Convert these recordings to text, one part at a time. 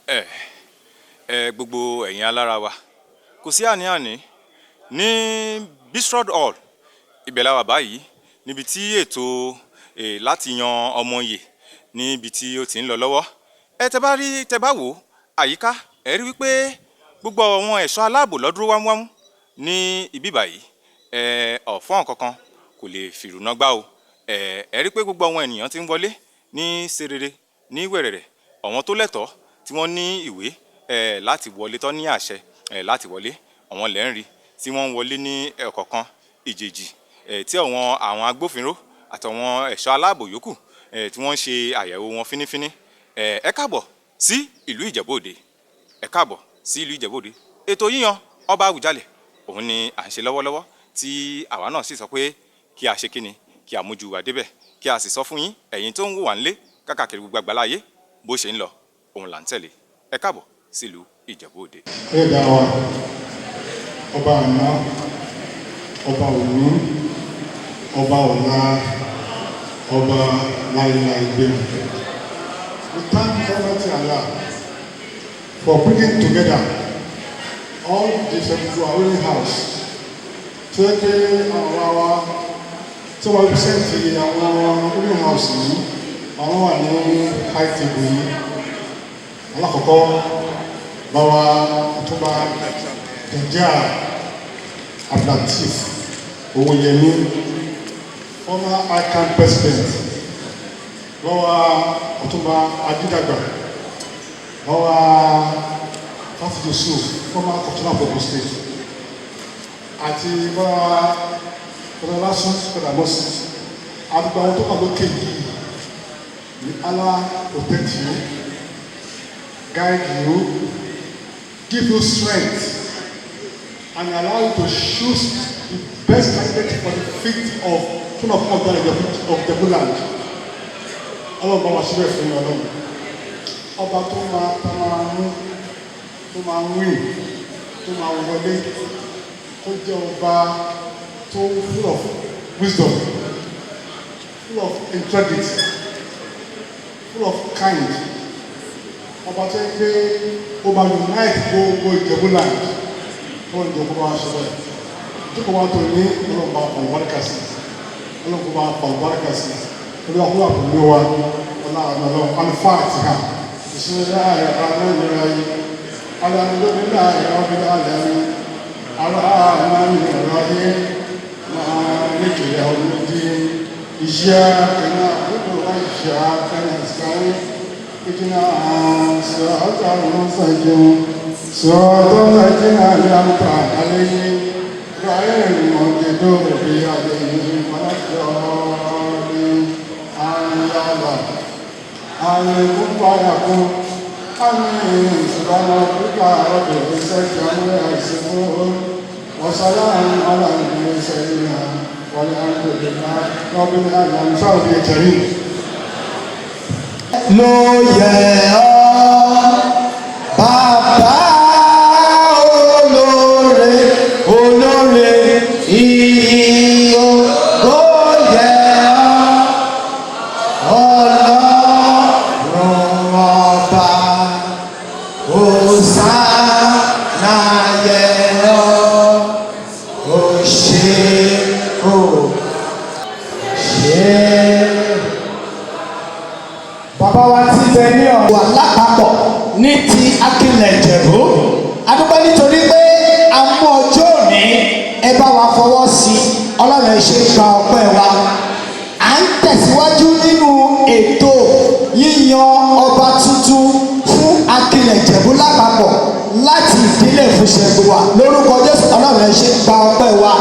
Ẹ gbogbo ẹ̀yin alára wa, kò sí àní-àní ní Bisrod Hall, ibẹ̀ la wà báyìí, níbi tí ètò láti yan ọmọ oyè níbi tí ó ti ń lọ lọ́wọ́. Ẹ tẹ bá rí, tẹ bá wò àyíká, ẹ rí wípé gbogbo àwọn ẹ̀ṣọ́ aláàbò ló dúró wámúwámú ní ibi báyìí. Ẹ ọ̀fọ́n kankan kò lè fìrùnà gbá o. Ẹ rí pé gbogbo àwọn ènìyàn ti ń wọlé ní serere ní wẹ̀rẹ̀rẹ̀. Àwọn tó lẹ́tọ̀ọ́ tí wọ́n ní ìwé láti wọlé, tó ní àṣẹ láti wọlé, àwọn lẹ́ ń rí tí wọ́n ń wọlé ní ọ̀kọ̀ọ̀kan ìjèjì, tí àwọn agbófinró àtàwọn ẹ̀ṣọ́ aláàbò yòókù tí wọ́n ń ṣe àyẹ̀wò wọn fínífíní. Ẹ káàbọ̀ sí ìlú Ìjẹ̀bú Òde, ẹ káàbọ̀ sí ìlú Ìjẹ̀bú Òde. Ètò yíyan ọba Àwùjalẹ̀ òun ni à ń ṣe lọ́wọ́lọ́wọ́, tí àwa náà sì sọ pé kí a ṣe kíni, kí a mójú wa débẹ̀, kí a sì sọ fún yín, ẹ̀yin tó ń wò wá nílé káàkiri gbogbo àgbáláyé, bó ṣe ń lọ òun là ń tẹ̀lé. Ẹ káàbọ̀ sílùú Ìjẹ̀bú Òde. Ẹlẹ́dàá wa, ọba àná, ọba òní, ọba ọ̀la, ọba láìláì gbé. We thank Almighty Allah for bringing together all the 72 ruling house tó yẹ pé àwọn àwa tí wọ́n represent àwọn ruling house yìí, àwọn wà ní high table yìí. Alákọ̀ọ́kọ́, báwa Ọ̀túnba Dẹ̀jẹ́ Abdulateef Owóyẹmí, former ICAN president, báwa Ọ̀túnba Adídàgbà, báwa Fáfi Yusuf, former commissioner of Ogun State, àti báwa Ọlọ́lásùn Gbàdámọ́sí, àdúgbò àwọn tó wà lókè yìí. May Allah protect you, guide you, give you strength and allow you to choose the best candidate for the feat of throne of of the land. Ọlọ́run bá wa síbẹ̀ fún yín. Ọlọ́run ọba tó máa tá máa mú, tó máa win, tó máa wọlé, kó jẹ́ ọba tó full of wisdom, full of integrity, full of kind, ọba tó yẹ pé ó máa unite gbogbo Ìjẹ̀bú land. Tó ń jẹ́ kó bá ṣe bẹ́ẹ̀ tó kó wá tó ní. Ọlọ́run bá fọ àlùbáríkà sí, Ọlọ́run kó bá fọ àlùbáríkà sí. Olúwa kó wà pẹ̀lú wa. Ọlá àná Ọlọ́run. Al-Fatiha. Bismillahir rahmanir rahim. Alhamdulillahi rabbil alamin. Arrahmanir rahim. Maliki yawmiddin. Iyyaka na'budu wa iyyaka nasta'in. Ihdina siratal mustaqim. Siratal ladzina an'amta alayhim. Ghayril maghdubi alayhim waladdallin. Àmín ya Allah. Àmín kun fayakun. Àmín. Subhana rabbika rabbil izzati amma yasifun. Wa salamun ala al-mursalin. Walhamdulillahi rabbil alamin. Sáwọn bí ẹ̀jẹ̀ Ló yẹ ọ́, bàbá olóore, olóore, ìyìn ògo yẹ ọ́, Ọlọ́run ọba, Hòsánà yẹ ọ́, ó ṣe ó ṣe. Bàbá wa ti bẹ ní ọ̀wà lápapọ̀ ní ti Akilẹ̀ Ìjẹ̀bú, adúpẹ́ nítorí pé a mú ọjọ́ òní, ẹ bá wa fọwọ́ sí i. Ọlọ́run, ẹ ṣe, gba ọpẹ́ wa. À ń tẹ̀síwájú nínú ètò yíyan ọba tuntun fún Akilẹ̀ Ìjẹ̀bú lápapọ̀ láti ìdílé Ìfúnṣẹ́gbùwà. Lórúkọ Jésù, Ọlọ́run, ẹ ṣe, gba ọpẹ́ wa.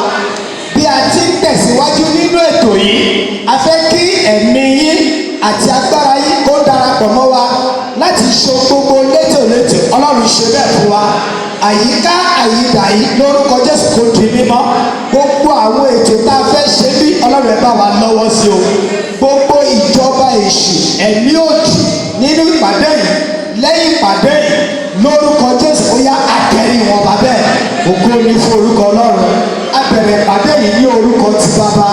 Bí a ti ń tẹ̀síwájú nínú ètò yìí, a fẹ́ kí ẹ̀mí yín àti agbára yín kó darapọ̀ mọ́ wa láti ṣe gbogbo létòlétò. Ọlọ́run, ṣe bẹ́ẹ̀ fún wa. Àyíká àyídà yìí, lórúkọ Jésù, kò di mímọ́. Gbogbo àwọn ètò tá a fẹ́ ṣe bí, Ọlọ́run, ẹ bá wa lọ́wọ́ sí o. Gbogbo ìjọba èṣù, ẹ̀mí òdì nínú ìpàdé yìí, lẹ́yìn ìpàdé yìí, lórúkọ Jésù, ó yá, àtẹ̀rí wọn bàbẹ́. Ògo ni fún orúkọ Ọlọ́run. A bẹ̀rẹ̀ ìpàdé yìí ní orúkọ ti Bàbá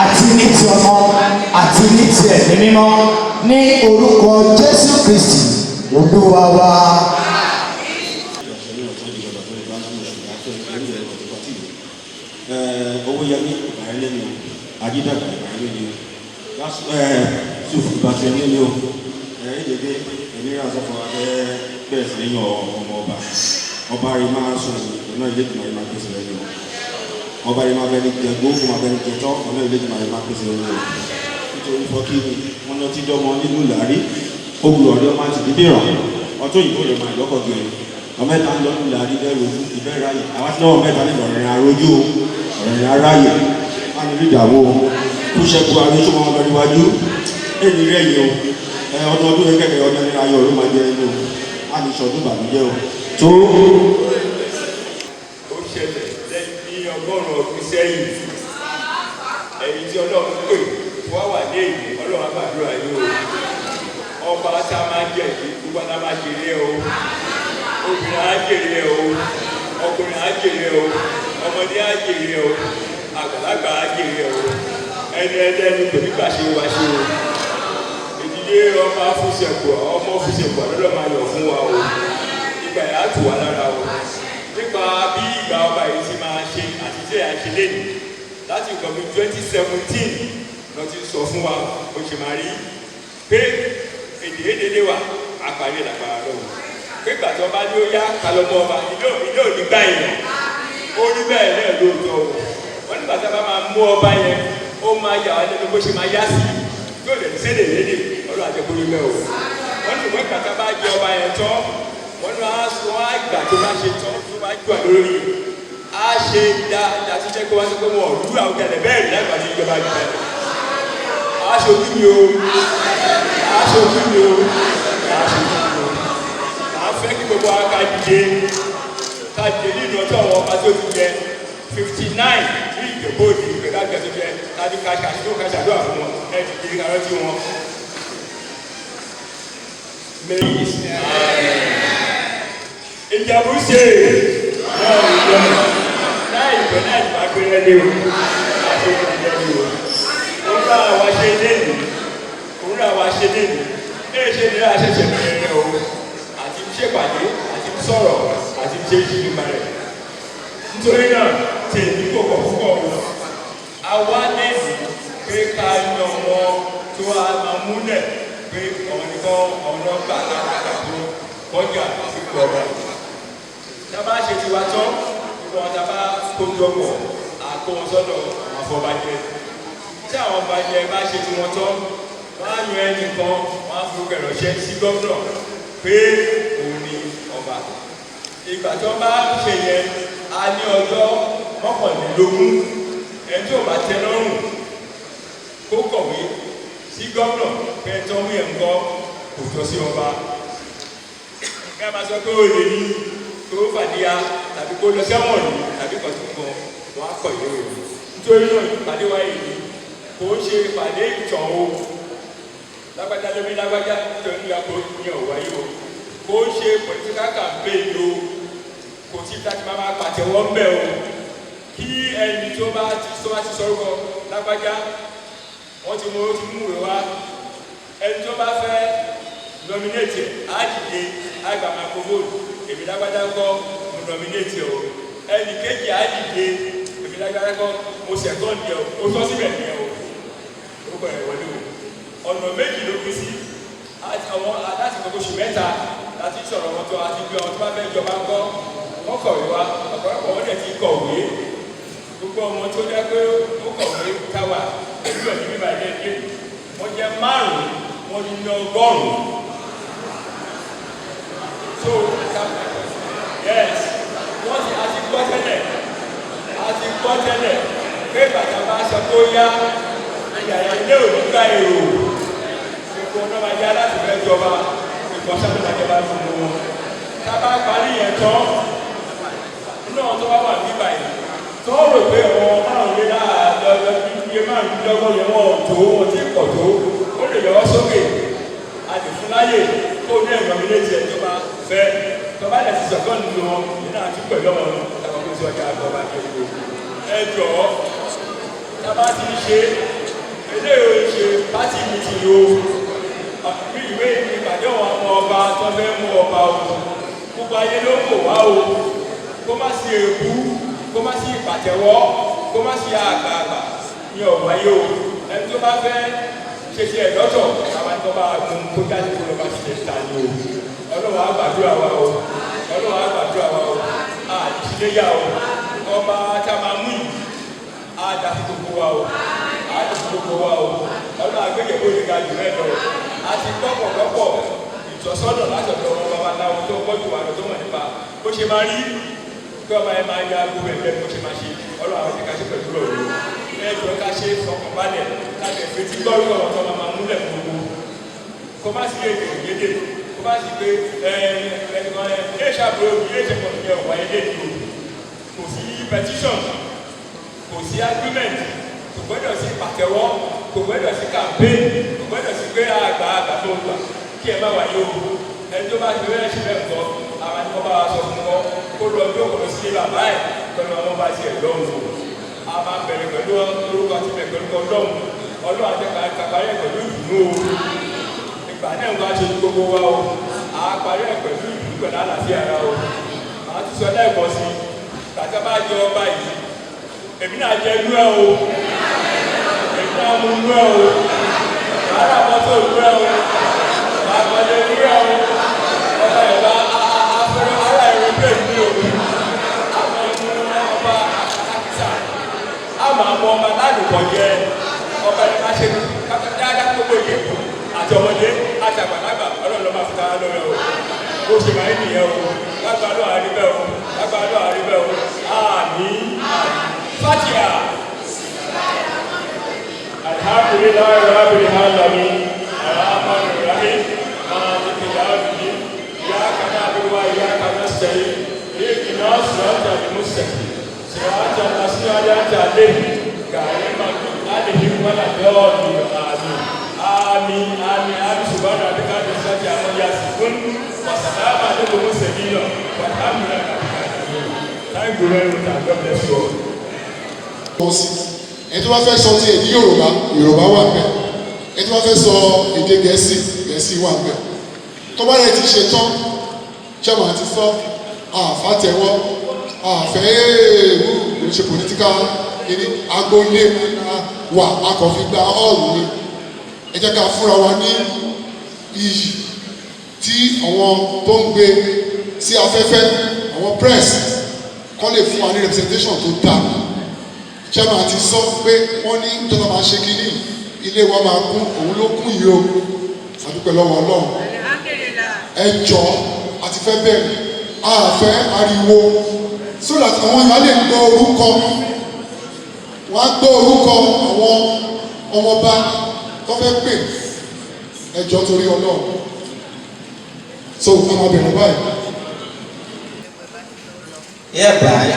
àti ní ti Ọmọ àti ní ti Ẹ̀mí Mímọ́, ní orúkọ Jésù Kristi. Olúwa wa. Owó yẹmí ìbàrẹ̀ lẹ́nu o, ajídàgbà ìbàrẹ̀ lẹ́nu o, sùfù ìbàtẹ̀ lẹ́nu o. Ẹ̀ẹ́dẹ̀dẹ̀ ẹ̀mí rà sọ́kọ̀ bẹ̀rẹ̀ sí ní yan ọmọ ọba. Ọba rẹ̀ máa sùn ọ̀nà ilé ìgbìmọ̀ rẹ̀ máa pèsè lẹ́nu o. Ọba rẹ̀ máa bẹni jẹ gbóògùn, máa bẹni jẹ tọ́, ọ̀nà ilé ìgbìmọ̀ rẹ̀ máa pèsè lẹ́nu o. Nítorí fọ́kí ni wọ́n lọ ti dọ́mọ nínú làárí ogun ọ̀rẹ́ ọmọ àti bíbí ràn ọtún òyìnbó rẹ̀ máa lọ́kọ̀ gẹ̀rẹ́ ọmọ mẹ́ta ń lọ nínú làárí bẹ́ẹ̀ rojú ìbẹ́ ráyè àwọn tí wọ́n mẹ́ta nílò ọ̀rẹ́ arójú ọ̀rẹ́ aráyè wọ́n ní ìdààmú kúṣẹ́kù arójú wọn lọ níwájú èyí rẹ̀ yìí o. Ọdún ọdún yẹn kẹ̀kẹ́ ọdún ẹni ayọ̀ ló máa jẹ ẹni o, á ní sọdún ìbànújẹ́ o tó. Ó ṣẹlẹ̀ lẹ́yìn ní 100 ọdún sẹ́yìn. Ẹ̀yin tí Ọlọ́run pè wá wà ní èyí, Ọlọ́run á gbàdúrà yín o. Ọba tá a máa jẹ yìí, gbogbo àná máa jèrè o. Obìnrin á jèrè o, ọkùnrin á jèrè o, ọmọdé á jèrè o, àgbàlagbà á jèrè o. Ẹni ẹlẹ́ni kò ní gbà ṣe wá ṣe o. Ìdílé ọba Fúsẹ̀kù, ọmọ Fúsẹ̀kù àlọ́lọ́ máa yọ̀ fún wa o. Ìgbà yà á tù wá lára o. Nípa bí ìgbà ọba yìí ti máa ṣe àti tí à ń ṣe lẹ́nu láti nǹkan bí 2017 lọ ti sọ fún wa bó ṣe máa rí, pé èdè èdè lè wà àparí ìlàgbára lọ́wọ́, pé ìgbà tí ọba ní ó yá kalọ́mọ ọba ilé ilé òní gbà èèyàn. Ó rí bẹ́ẹ̀ náà lóòótọ́ o. Wọ́n nígbà tí a bá máa mú ọba yẹn, ó máa yà wá lẹ́nu bó ṣe máa yá sí tí ò lè ní sédè lédè. Ọlọ́run àjẹkórí bẹ́ẹ̀ o. Wọ́n ní ìwé ìgbà tí a bá jẹ ọba yẹn tán, wọ́n ní wọ́n á ìgbà tó bá ṣe tán, tó bá jù lórí, á ṣe dáadáa tó jẹ́ pé wọ́n sọ pé wọ́n ò rú àwọn kẹlẹ̀ bẹ́ẹ̀ rí lágbàá tí ìjọba jù bẹ́ẹ̀. Aṣojú mi o, aṣojú mi o, aṣojú mi o. À ń fẹ́ kí gbogbo wa ká dìde, ká dìde nínú ọjọ́ àwọn ọba tó ti jẹ 59 ní Ìjẹ̀bú Òde. Ìgbẹ́ ká jẹ tó jẹ ká ní ká ṣàṣìlò, ká ṣàdúrà fún wọn. Ẹ dìde, ká rántí wọn. Méjì Ìjẹ̀bú ṣe náà ìjọ láì ìjọ láì ìbágbére ní o, àti ìjẹ ní o. Òun náà wá ṣe léyìí, òun náà wá ṣe léyìí ní ṣe ní àṣẹṣẹ bẹ̀rẹ̀ o, àti ṣèpàdé, àti sọ̀rọ̀, àti ṣe ìṣèjọba rẹ̀. Nítorí náà tèmi kò pọ̀ púpọ̀ o. Àwa lẹ́yìn pé ká yan wọn tó a máa múlẹ̀ pé ọ̀hún nìkan ọ̀nà gbà láti kọjá sípò ọba. Tábà ṣe tiwa tán, ìwọ̀n tábà kójọ pọ̀, àkó wọn sọ́dọ̀ àwọn afọbajẹ. Tí àwọn ọbajẹ bá ṣe tiwọn tán, wọ́n á yan ẹnìkan, wọ́n á forúkọ ìránṣẹ́ sí gómìnà pé òun ni ọba. Ìgbà tí wọ́n bá ṣe yẹn, a ní ọjọ́ 21. Ẹni tí ò bá tẹ́ lọ́rùn, kó kọ̀wé sí gómìnà pé ẹni tó ń mú yẹn ń kọ́ kò tọ́ sí ọba. Kí a máa sọ pé olè ní tó fàdíyà tàbí kó lọ sẹ́wọ̀n ní tàbí kan tó kàn, wọ́n á kọ̀ ìwé rẹ̀. Nítorí náà ìpàdé wa yìí kò ń ṣe ìpàdé ìtàn o. Lágbájá lómi lágbájá nítorí ní àpò ní ọ̀wá yìí o. Kò ń ṣe political campaign o. Kò sí láti máa máa pàtẹ́wọ́ ń bẹ̀ o. Kí ẹni tó bá ti sọ bá ti sọ̀rọ̀ lágbájá, wọ́n ti mú, ó ti mú ìwé wá. Ẹni tó bá fẹ́ nominate á dìde, á gba microphone: "Èmi lágbájá kọ́, mo nominate o." Ẹnì kejì á dìde: "Èmi lágbájá kọ́, mo second yẹ o." O sọ síbẹ̀ nìyẹn o, orúkọ rẹ̀ wọlé o. Ọ̀nà méjì ló pín sí. Àwọn láti gbogbo oṣù 3 láti sọ̀rọ̀ wọn tó àti bí àwọn tó bá fẹ́ jọba ń kọ́, wọ́n kọ̀wé wá. Ọ̀pọ̀lọpọ̀ wọn dẹ̀ ti kọ̀wé. Gbogbo ọmọ tó jẹ́ pé ó kọ̀wé káwà pẹ̀lú ẹ̀mí bíbá ilé ilé, wọ́n jẹ́ márùn-ún, wọ́n ní 100. So yes, wọ́n ti àti gbọ́ tẹ́lẹ̀, àti gbọ́ tẹ́lẹ̀ pé bàtà bá sọ pé ó yá, ìyàrá ilé òní gba èrò. Gbogbo ọ̀nà máa yá láti fẹ́ jọba ìkọ́ sábà máa jọba fún wọn. Tá a bá parí yẹn tán, nínú àwọn tó bá wà níbà yìí tó rò pé ọmọ márùn lé láàdọ́gbọ̀n iye 35 yẹn, wọn ò tó, wọn ti pọ̀ tó, ó lè yọ ọ́ sókè. A lè fún láyè kó ní ẹ̀rọ mi létí ẹ̀ tó bá fẹ́, tó bá lè ti sọ̀kọ́ nínú wọn nínú àti pẹ̀lú ọmọ tàbí kó sí ọjà àgbọ̀ bá jẹ́ ìwé. Ẹ jọ̀ọ́, tá a bá ti ń ṣe eléyìí, ó ṣe party meeting o. Bí ìwé ìpàdé lọ́wọ́ àwọn ọba tó fẹ́ mú ọba o. Gbogbo ayé ló ń wò wá o. Kó má sí èébú, kó má sí ìpàtẹ́wọ́, kó má sí àgbààgbà ní ọ̀wọ́ ayé o. Ẹni tó bá fẹ́ ṣe ṣe ẹ̀ lọ́tọ̀, àwọn ẹni tó bá gun kó jáde kó lọ bá ṣiṣẹ́ ta ni o. Ọlọ́run á gbàdúrà wa o. Ọlọ́run á gbàdúrà wa o. Àìsíléyà o. Ọba tá a máa mú yìí, á dá sí gbogbo wa o. Á dá sí gbogbo wa o. Ọlọ́run àgbéyẹ̀wò lè ga jù bẹ́ẹ̀ lọ. A ti gbọ́ pọ̀lọpọ̀ ìtọ́sọ́nà látọ̀dọ̀ wọn babaláwo tó gbọ́ jù wá lọ tó mọ̀ nípa bó ṣe máa rí pé ọba yẹn máa ya gbogbo ẹgbẹ́ bó ṣe máa ṣe. Ọlọ́run àwọn ti ká ṣe pẹ̀lú ọ̀rọ̀ ẹ̀jọ̀ ká ṣe fọkànbalẹ̀ ká lè fetí gbọ́rú ọ̀rọ̀ tó máa múlẹ̀ gbogbo. Kó má sí èdè òyédè, kó má sí pé ẹnìkan ẹ ṣàbúrò mi ẹ ṣẹ̀kọ̀ mi ẹ wà ilé ìlú. Kò sí petition, kò sí agreement, kò gbọ́dọ̀ sí pàtẹ́wọ́, kò gbọ́dọ̀ sí campaign, kò gbọ́dọ̀ sí pé àgbà àgbà tó gbà kí ẹ má wáyé o. Ẹni tó bá ti rẹ́ ṣe bẹ́ẹ̀ kọ́, àwọn ẹni kọ́ bá wa sọ fún wọn kó lọ bí òkòló sí bàbá ẹ̀ pẹ̀lú ọmọ bá tiẹ̀ lọ́hùn o. A máa bẹ̀rẹ̀ pẹ̀lú orúkọ àti bẹ̀rẹ̀ pẹ̀lú Ọlọ́run. Ọlọ́run àti kàkàrí ẹ̀ pẹ̀lú ìdùnnú o. Ìgbà náà wá ṣe gbogbo wa o. A parí ẹ̀ pẹ̀lú ìdùnnú pẹ̀lú àlàáfíà ara o. Màá tún sọ lẹ́ẹ̀kan sí i. Tàbí a bá jẹ ọba yìí, èmi náà jẹ inú ẹ o. Èmi náà mú inú ẹ o. Màá rà mọ́tò inú ẹ o. Màá kọ́lé inú ẹ o. Ọba ìbá afẹ́rẹ́ ara ẹ̀rọ bẹ́ẹ̀ ní o. Àwọn ọba àkísà. A máa mọ ọba lálùkọ jẹ. Ọba yìí máa ṣe dáadáa gbogbo ìyẹ̀kú àti ọmọdé àti àgbàlagbà. Ọlọ́run ló máa fi tara lọ́rẹ o. Bó ṣe máa ń nìyẹn o. Lágbàdo àríbẹ̀ o. Lágbàdo àríbẹ̀ o. Àmín. Fatiha. Alhamdulillahi rabbil alamin. Arrahmanir rahim. Maliki yawmiddin. Iyyaka na'budu wa iyyaka nasta'in. Ihdinas siratal mustaqim. Siratal ladzina an'amta alaihim ghayril maghdubi alaihim waladdallin. Àmín. Àmín. Àmín. Àmín. Subhana rabbika rabbil izzati amma yasifun. Wa salamun alal mursalin. Walhamdulillahi rabbil alamin. Thank you very much and God bless you all. Ẹni tó bá fẹ́ sọ ti èdè Yorùbá, Yorùbá wà bẹ́ẹ̀. Ẹni tó bá fẹ́ sọ èdè Gẹ̀ẹ́sì, Gẹ̀ẹ́sì wà bẹ́ẹ̀. Tó bá rẹ̀ ti ṣe tán, chairman ti sọ, àfàtẹ̀wọ́, àfẹ́ èèwù kò ṣe political kìíní agboolé wà akọ̀fi gba hall ni. Ẹ jẹ́ ká fúnra wa ní iyì tí àwọn tó ń gbé sí afẹ́fẹ́, àwọn press kọ́ lè fún wa ní representation tó dáa. Chairman ti sọ pé wọ́n ní ìjọba máa ṣe kínní, ilé wa máa kún, òun ló kún yìí o. Àdúpẹ́ lọ́wọ́ Ọlọ́run. Ẹ jọ, àti fẹ́ bẹ̀rẹ̀, a fẹ́ ariwo so that àwọn èèyàn lè gbọ́ orúkọ. Wọ́n á gbọ́ orúkọ àwọn ọmọọba tó fẹ́ pè. Ẹ jọ, torí Ọlọ́run. So a máa bẹ̀rẹ̀ báyìí. Hereby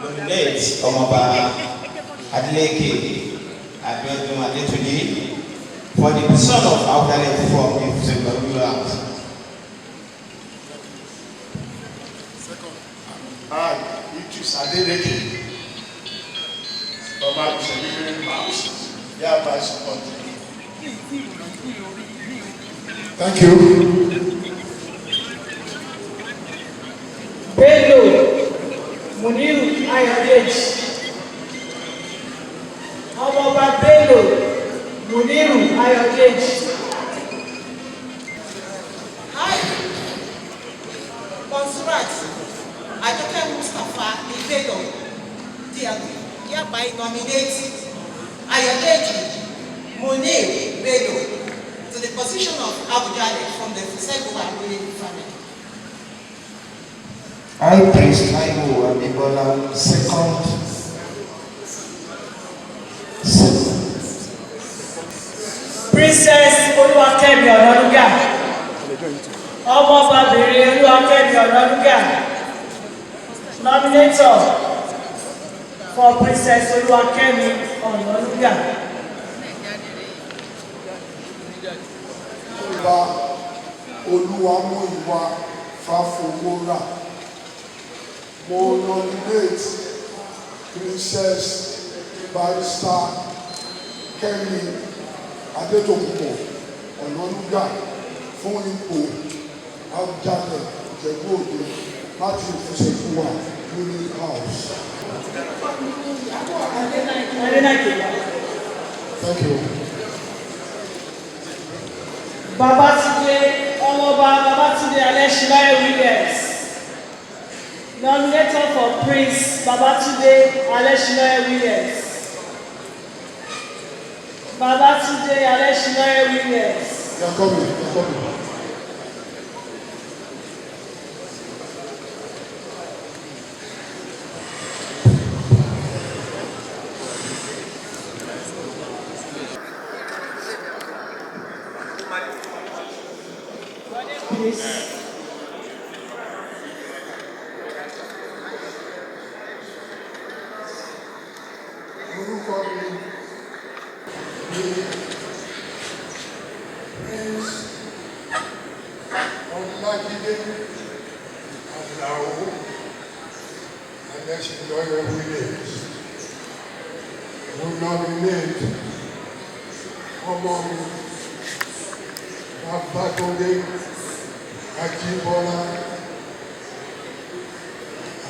nominate Ọmọọba Adeleke Abiodun Adetunji for the position of Awujale from the Fusengbuwa Ruling House. I, Idris Adeleke, former Fusengbuwa House, hereby support the Thank you. Bello Muniru Ayọ̀dèjì. Ọmọọba Bello Muniru Ayọ̀dèjì. I, Monsurat Ajoke Mustapha Ibelo, hereby nominate Ayodeji Munir Bello to the position of Awujale from the Fusengbuwa ruling family. I, Prince Taiwo Abimbola, second. Princess Olúwakẹ́mi Ọ̀nànúgà. Ọmọọbabìnrin Olúwakẹ́mi Ọ̀nànúgà. Nominator for Princess Olúwakẹ́mi Ọ̀nànúgà. Ọba Olúwamúyìwá Fáfowórà, mo nominate Princess Barrister Kẹ́mi Adétòkunbọ̀ Ọ̀nànúgà Fún ipò Awùjalẹ̀ Ìjẹ̀bú Òde láti Fùsẹ̀gbùwà ruling house. Adenike. Thank you. Babatunde Ọmọọba Babatunde Aleshinloye Williams. Nominator for Prince Babatunde Aleshinloye Williams. Babatunde Aleshinloye Williams. They are coming. They are coming. Please. Orúkọ mi ni Prince Ọlájídé Àlàó Alẹ́sìnlọ́yẹ Williams. Mo nominate ọmọ mi Babátúndé Ajíbọ́lá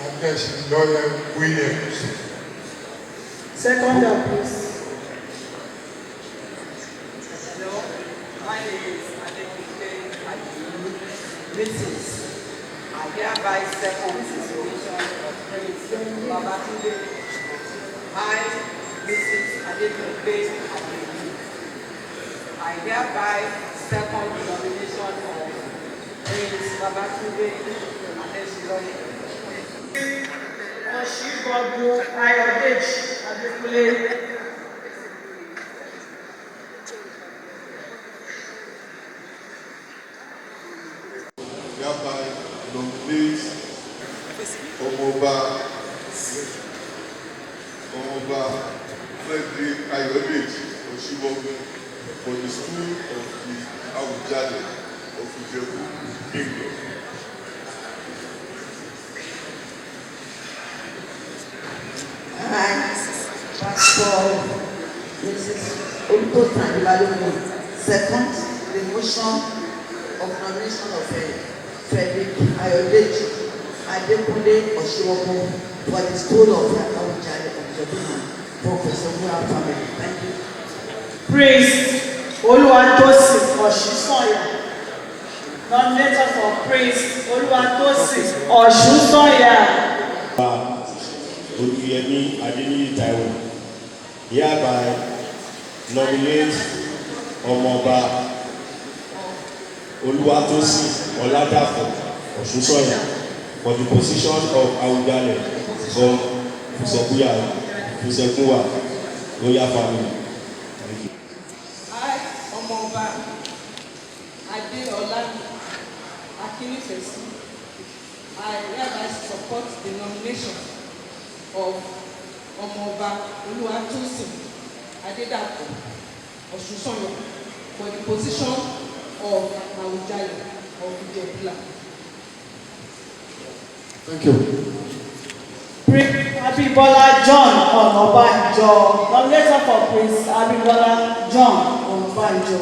Alẹ́sìnlọ́yẹ Williams. Second up, please. Hello, my name is Adekunle Adeyi, Mrs. I hereby second the nomination of Prince Babatunde. I, Mrs. Adekunle Adeyi, I hereby second the nomination of Prince Babatunde Adesinloye. Ọ̀ṣìbọ̀gùn Ayọ̀dèjì Adékúnlé. Hereby nominate Ọmọọba Frederick Ayọ̀dèjì Ọ̀ṣíbọ̀gún for the stool of the Awùjalẹ̀ of Ìjẹ̀bú Kingdom. I, Pastor Mrs. Olutotan Balogun, second the motion of nomination of Frederick Ayodeji Adekunle Oshiwogun for the stool of Awujale of Ijebuland for Fusegbuwa family. Thank you. Prince Olúwatósìn Ọ̀ṣúnsànyà. Nominator for Prince Olúwatósìn Ọ̀ṣúnsànyà. Olúyẹmí Adéníyì Táíwò hereby nominate Ọmọọba Olúwatósìn Ọládàpọ̀ Ọ̀ṣúnsànyà for the position of Awùjalẹ̀ from Fusegbuwa royal family. Thank you. I, Ọmọọba Adeola Akinnifesi, I hereby support the nomination of Ọmọọba Oluwatosin Adedapo Osunsanya for the position of Awujale of Ijebuland. Thank you. Prince Abimbola John Ọ̀nàbànjọ. Nominator for Prince Abimbola John Ọ̀nàbànjọ.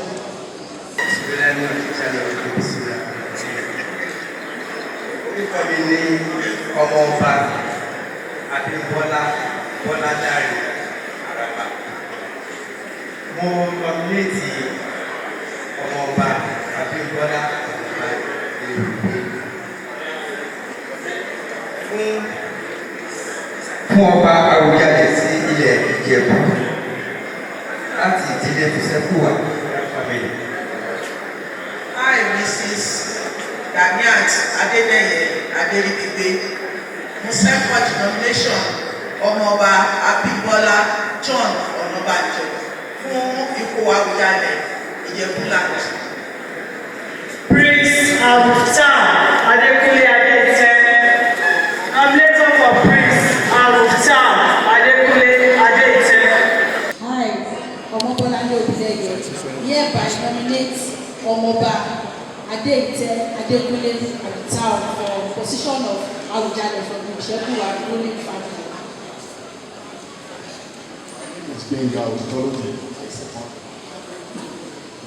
Orúkọ mi ní Ọmọọba Abímbọ́lá Bọ́ládàrí Àràbà. Mo nominate Ọmọọba Abímbọ́lá Ọ̀nàbànjọ fún ọba Àwùjalẹ̀ sí ilẹ̀ Ìjẹ̀bú láti ìdílé Fùsẹ́kùwà family. I, Mrs. Ganiat Adeleye Aderibigbe, mo second nomination Ọmọọba Abímbọ́lá John Ọ̀nàbànjọ fún ipò Awùjalẹ̀ Ìjẹ̀bú-Land. Prince Abufta Adekunle Adete. Nominator for Prince Abufta Adekunle Adete. I, Omobolanle Obileye, hereby nominate Omoba Adeite Adekunle Abitao for position of Awujale from the Fusegbuwa ruling family. My name is Gbenga Otoloji. I second.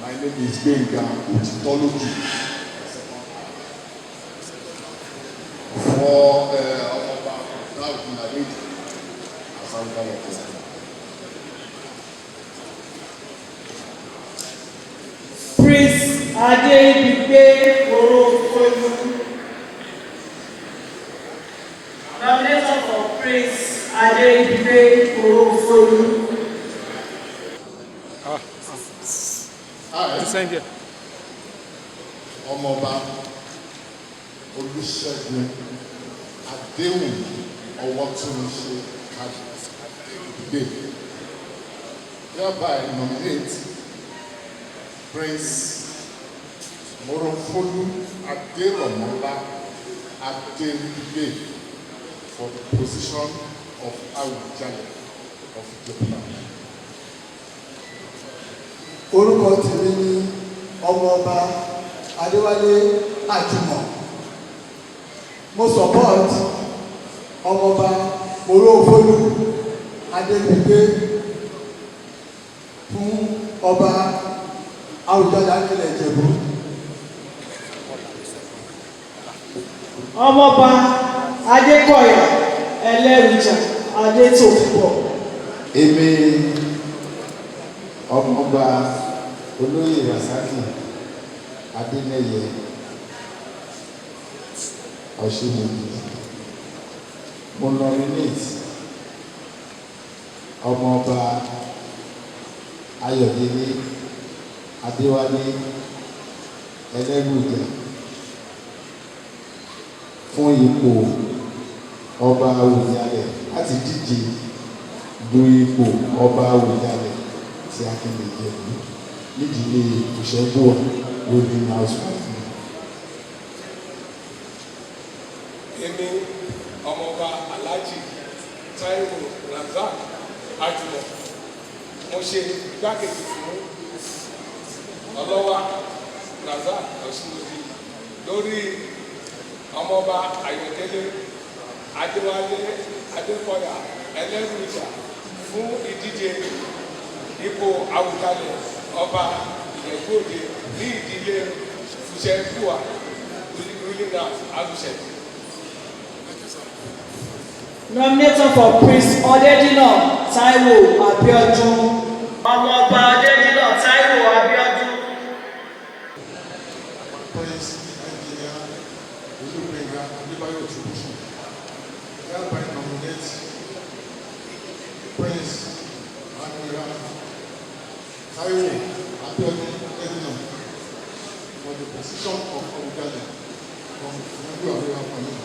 My My name is Gbenga Otitoloju. For Ọmọọba Láògùn Adéjì, Àsáwùjálẹ̀ Kẹsàn-án. Prince Adéríbigbé Orofolu. Nominator for Prince Adéríbigbé Orofolu. I, Ọmọọba Olúṣẹ́gun Adéwùmí Ọwọ́túnṣe Adéwùmí hereby nominate Prince Moronfolu Aderọ̀mọ́lá Adéríbigbé for the position of Awùjalẹ̀ of Ijebuland. Orúkọ tèmi ni Ọmọọba Adéwálé Àjùmọ̀. Mo support Ọmọọba Morófólú Adébígbé fún ọba Àwùjalẹ̀ Akilẹ̀ Ìjẹ̀bú. Ọmọọba Adékọ̀yà Ẹlẹ́rìjà Adétòkùnbọ̀. Èmi, Ọmọọba Olóyè Rasaki Adélẹyẹ Ọ̀ṣunmọ̀bí, mo nominate Ọmọọba Ayọ̀délé Adéwálé Ẹlẹ́rùjà fún ipò ọba Àwùjalẹ̀ láti díje du ipò ọba Àwùjalẹ̀ tí Akilẹ̀ Ìjẹ̀bú nídìílé Fùsẹ́ngbùwà ruling house family. Èmi, Ọmọọba Alhaji Taiwo Razak Ajumọ, mo ṣe igbákejì fún Ọlọ́wà Razak Ọ̀ṣunmọ̀dì lórí Ọmọọba Ayọ̀délé Adéwálé Adékọ̀yà Ẹlẹ́rùjà fún ìdíje ipò Àwùjalẹ̀ ọba Ìjẹ̀bú Òde ní ìdílé Fùsẹ́ngbùwà ruling house Àwùṣẹ. Nominator for Prince Ọdẹ́dínà Taiwo Abiodun. Ọmọọba Ọdẹ́dínà Taiwo Abiodun. Prince Engineer Olugbenga Adebayo Otubusu hereby nominate Prince Admiral Taiwo Abiodun Edina for the position of Awujale from Fusengbuwa Royal Family.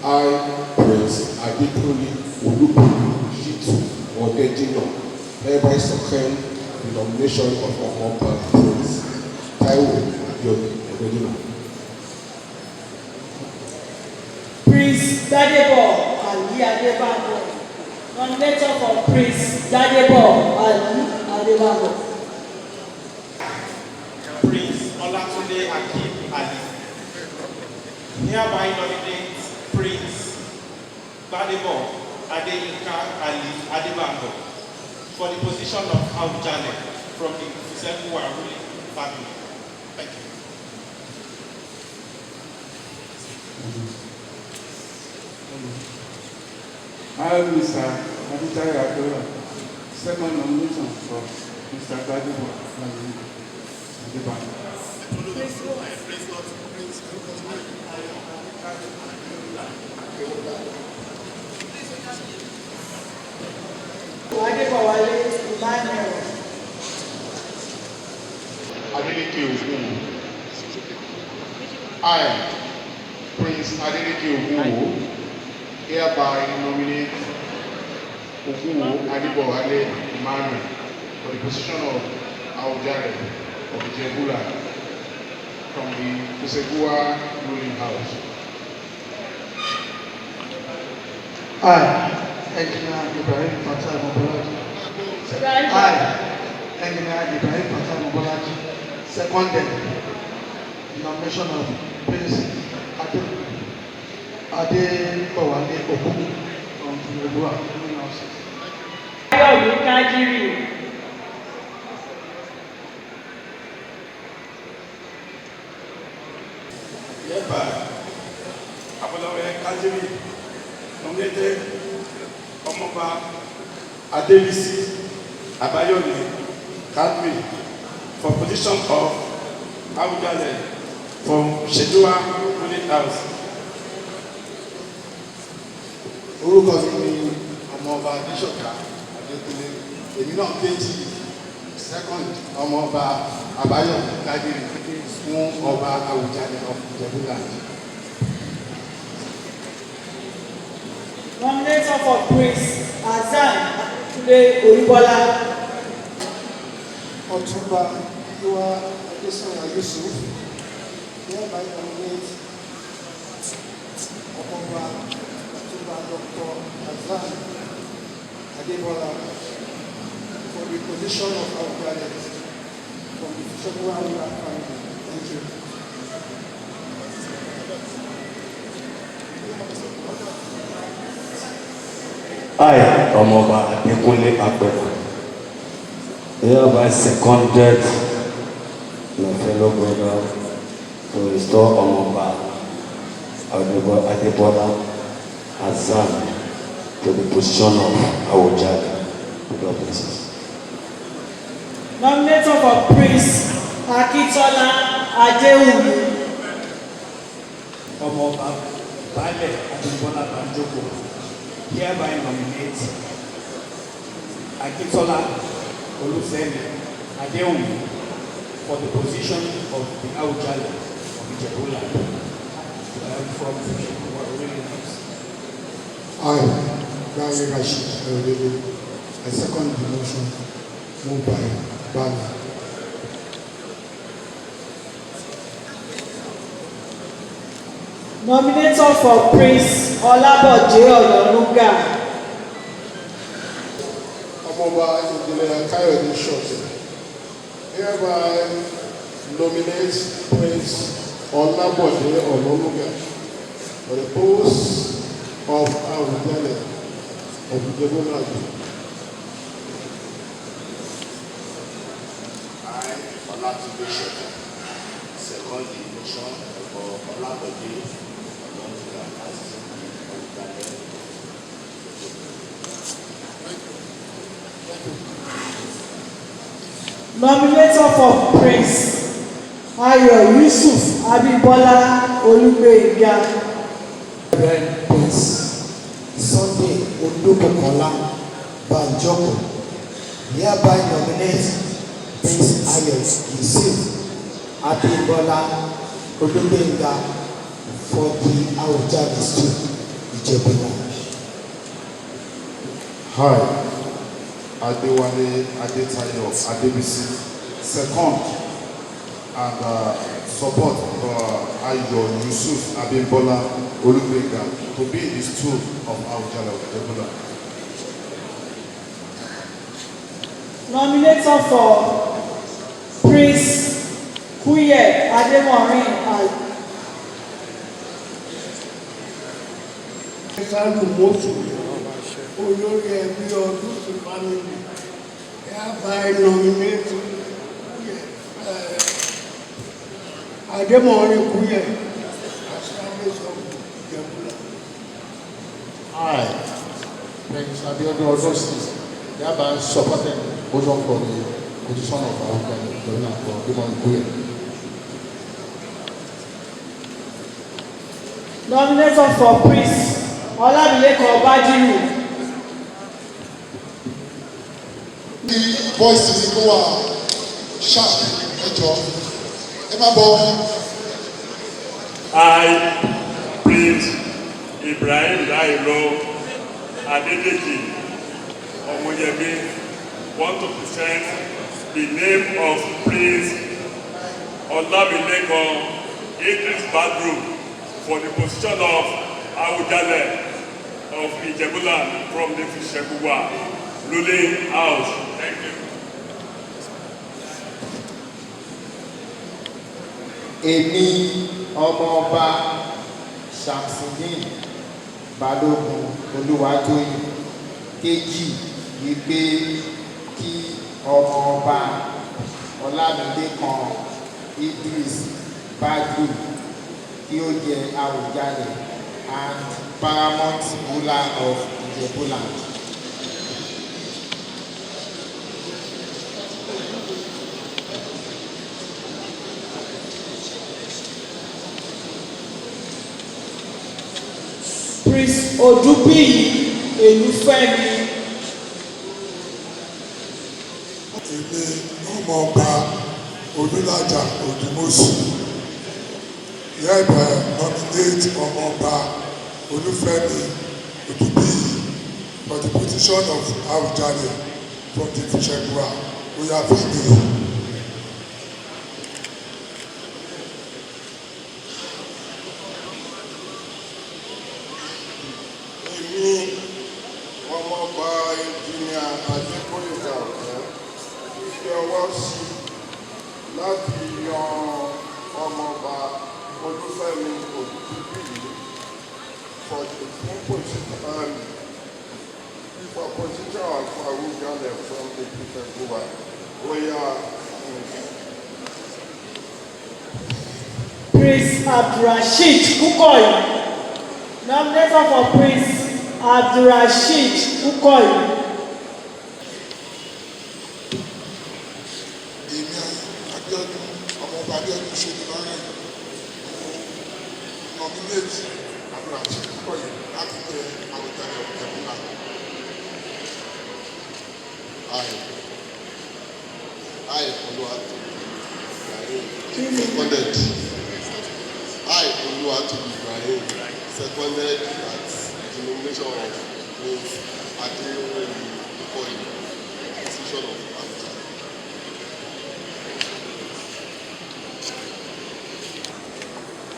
I, Prince Adekunle Olubunmi Shitu Odejina, hereby second the nomination of Omoba Prince Taiwo Abiodun Odejina. Prince Gbadebo Ali Adebanjo. Nominator for Prince Gbadebo Ali Adebanjo. Prince Olatunde Akeem Ali. Hereby nominate Prince Gbadebo Adeyinka Ali Adebanjo for the position of Awujale from the Fusengbuwa ruling family. Thank you. I, Mr. Adetayo Adola, second nomination for Mr. Gbadebo Ali Adebanjo. Adébọ̀wálé Emmanuel. Adeleke Ogunwo. I, Prince Adeleke Ogunwo, hereby nominate Ogunwo Adebowale Emmanuel for the position of Awujale of Ijebuland from the Fusengbuwa ruling house. I, Engineer Ibrahim Fatai Mobolaji. I, Engineer Ibrahim Fatai Mobolaji, seconded the nomination of Prince Adébọ̀wálé Ògúnwùmí from the Olúwa ruling houses. Ayọ̀mí Kájírì. Hereby, Abolawe Kajiri nominated Ọmọọba Adebisi Abayomi Kadri for position of Awujale from Shedua ruling house. Orúkọ mi ni Ọmọọba Adéṣọ̀ká Adékúnlé. Èmi náà kejì second Ọmọọba Àbáyọ̀mí Kádírì fún Ọba Àwùjalẹ̀ of Ìjẹ̀bú-Land. Nominator for Prince Hasan Adekunle Olubola. Ọ̀túnba Yíwá Adésanya Yusuf hereby nominate Ọmọọba Ọ̀túnba Dr. Hasan Adebola for the position of Awujale from the Fusegbuwa ruling family. Thank you. I, Ọmọọba Adekunle Apẹ̀nà, hereby seconded my fellow brother to restore Ọmọọba Adebola Hasan to the position of Awujale. God bless us. Nominator for Prince Akintola Adewumi. Ọmọọba Baálẹ̀ Abímbọ́lá Banjoko hereby nominate Akintola Olufemi Adewumi for the position of the Awujale of Ijebuland from the ruling house. I, Gary Rashid Ayodele, I second the motion moved by Bala. Nominator for Prince Olabode Onanuga. Ọmọọba Engineer Kayode Shorty hereby nominate Prince Olabode Onanuga for the post of Awujale of Ijebuland. I, Olatunde Shorty, second the motion for Olabode Onanuga as the Awujale. Nominator for Prince Ayo Yusuf Abimbola Olugbenga. Reverend Prince Sunday Olubukola Banjoko hereby nominate Prince Ayo Yusuf Abimbola Olugbenga for the Awujale stool, Ijebuland. I, Adewale Adetayo Adebisi, second and support Ayo Yusuf Abimbola Olugbenga to be the stool of Awujale of Ijebuland. Nominator for Prince Kuye Ademorin Ali. Sálù Mọ́sù, olórí ẹbí Ọdúnsì family, hereby nominate Kúyẹ̀ Adémọ̀rin Kúyẹ̀ as Kábíyèsí of Ìjẹ̀bú-Land. I, Prince Abiodun Odosi, hereby supported motion for the position of Awujale of Ijebuland for Ademorin Kuye. Nominator for Prince Olamilekan Badiru. Kí voice mi kó wà sharp, ẹ jọ̀ọ́, ẹ má bọ̀. I, Prince Ibrahim Dairo Adedeji Omoyemi, want to present the name of Prince Olamilekan Idris Badru for the position of Awujale of Ijebuland from the Fusegbuwa ruling house. Thank you. Èmi, Ọmọọba Shamsideen Balógun Olúwatóyìn. Kejì wípé kí ọmọọba Ọlámilékan Idris Badru kí ó jẹ Awùjalẹ̀ and paramount ruler of Ijebuland. Prince Odubiyi Elufemi. Èmi ọmọọba Olúlàjà Òdùmọ̀ṣù hereby nominate ọmọọba Olúfẹ́mi Odùbíyì for the position of Awùjalẹ̀ from the Fùsẹ̀gbùwà royal family. Èmi ọmọọba Engineer Adékòyèdà Ọ̀kẹ́ fi ọwọ́ sí láti yan ọmọọba Olúfẹ́mi Òdúbíyì for the full position for position of Awùjalẹ̀ from the Fùsẹ̀gbùwà royal family. Prince Abdulrasheed Kukoyi. Nominator for Prince Abdulrasheed Kukoyi. Èmi Abíọ́dún, ọmọọba Abíọ́dún Ṣónibárẹ̀, mo nominate Abdulrasheed Kúkọ̀yí láti jẹ Àwùjalẹ̀ Ìjẹ̀búland. I, Oluwatobi Ibrahim, seconded. I, Oluwatobi Ibrahim, seconded that the nomination of Prince Adewumi Kukoyi, position of Awujale.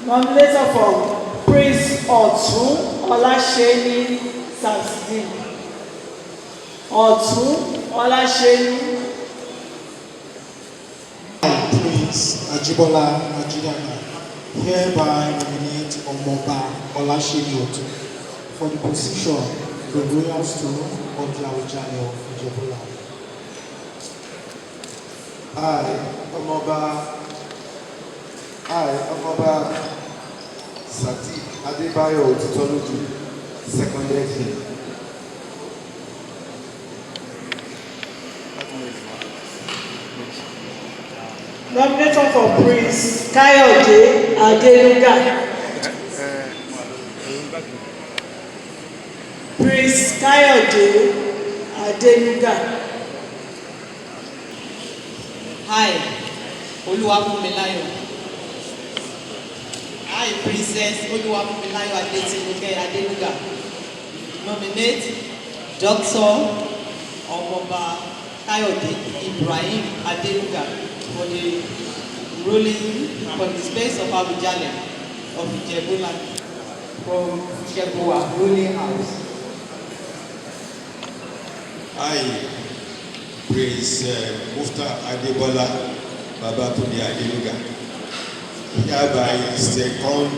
Nominator for Prince Ọ̀tún Ọláṣẹ́ni Samsudeen. Ọ̀tún Ọláṣẹ́ni. I, Prince Ajibola Ajidana, hereby nominate Omoba Olasheni Otun for the position the royal stool of the Awujale of Ijebuland. I, Ọmọọba Sadiq Adébáyọ̀ Òtítọ́lójú, seconded him. Nominator for Prince Kayode Adenuga. Prince Kayode Adenuga. I, Oluwafunmilayo. I, Princess Oluwafunmilayo Adetinuke Adenuga, nominate Dr. Omoba Kayode Ibrahim Adenuga for the ruling for the space of Awujale of Ijebuland from Fusegbuwa ruling house. I, Prince Mufta Adebola Babatunde Adenuga, hereby second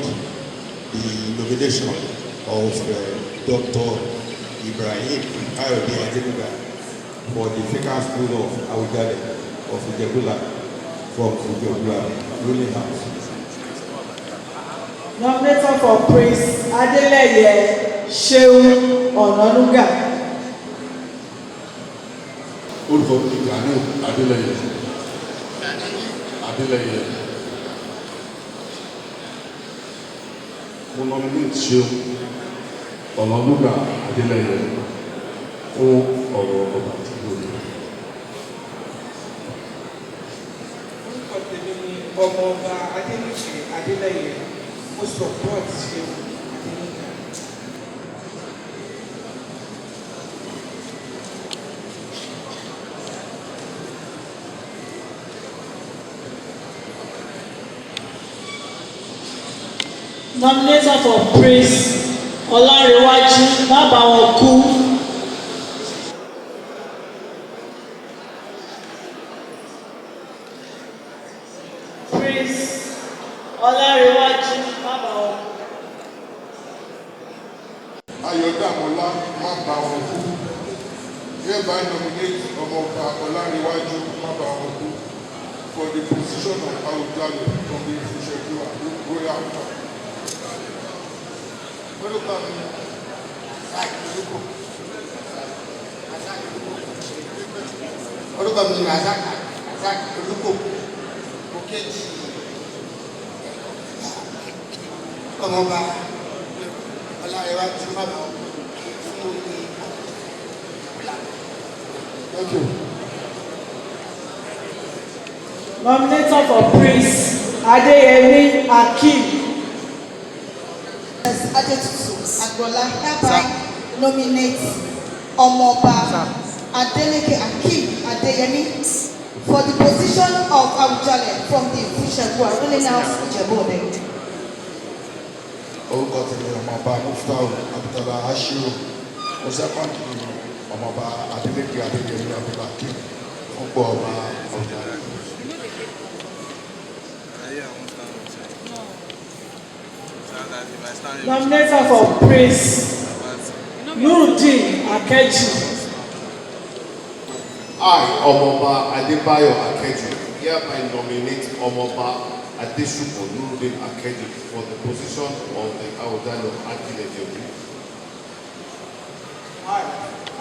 the nomination of Dr. Ibrahim Kayode Adenuga for the vacant stool of Awujale of Ijebuland from Fusegbuwa ruling house. Nominator for Prince Adeleye Seun Onanuga. Orúkọ mi ni Ganiu Adeleye Adeleye. Mo nominate Ṣeun Ọ̀nànúgà Adeleye fún ọ̀rọ̀ ọba Ìjẹ̀bú-Òde. Orúkọ tèmi ni ọmọọba Adéníkè Adélẹyẹ. Mo support Ṣeun Adéníkè. Nominator for Prince Ọlárẹ̀wájú Mábàwọ̀kú. Prince Ọlárẹ̀wájú Mábàwọ̀kú. Ayọ̀dàmọ́lá Mábàwọ̀kú, hereby nominate Ọmọọba Ọlárẹ̀wájú Mábàwọ̀kú for the position of Awùjalẹ̀ from the Fùsẹ̀gbùwà royal family. Orúkọ mi Isaac Olúkò. Isaac Olúkò. Orúkọ mi ni Isaac Isaac Olúkò. Mo kéjì ọmọọba Ọlárẹ̀wájú Mábàwọ̀kú fún oyè Ìjẹ̀bú. Thank you. Nominator for Prince Adeyemi Akeem. Adetutu Agbola hereby nominate Ọmọọba Adeleke Akeem Adeyemi for the position of Awujale from the Fusegbuwa ruling house, Ijebu-Ode. Orúkọ tèmi, Ọmọọba Muftau Abdullah Ashiru. Mo second Ọmọọba Adeleke Adeyemi Abdulhakeem fún ipò ọba Àwùjalẹ̀. Nominator for Prince Nurudeen Akeju. I, Ọmọọba Adebayo Akeju, hereby nominate Ọmọọba Adesupo Nurudeen Akeju for the position of the Awujale of Akile Ijebu. I,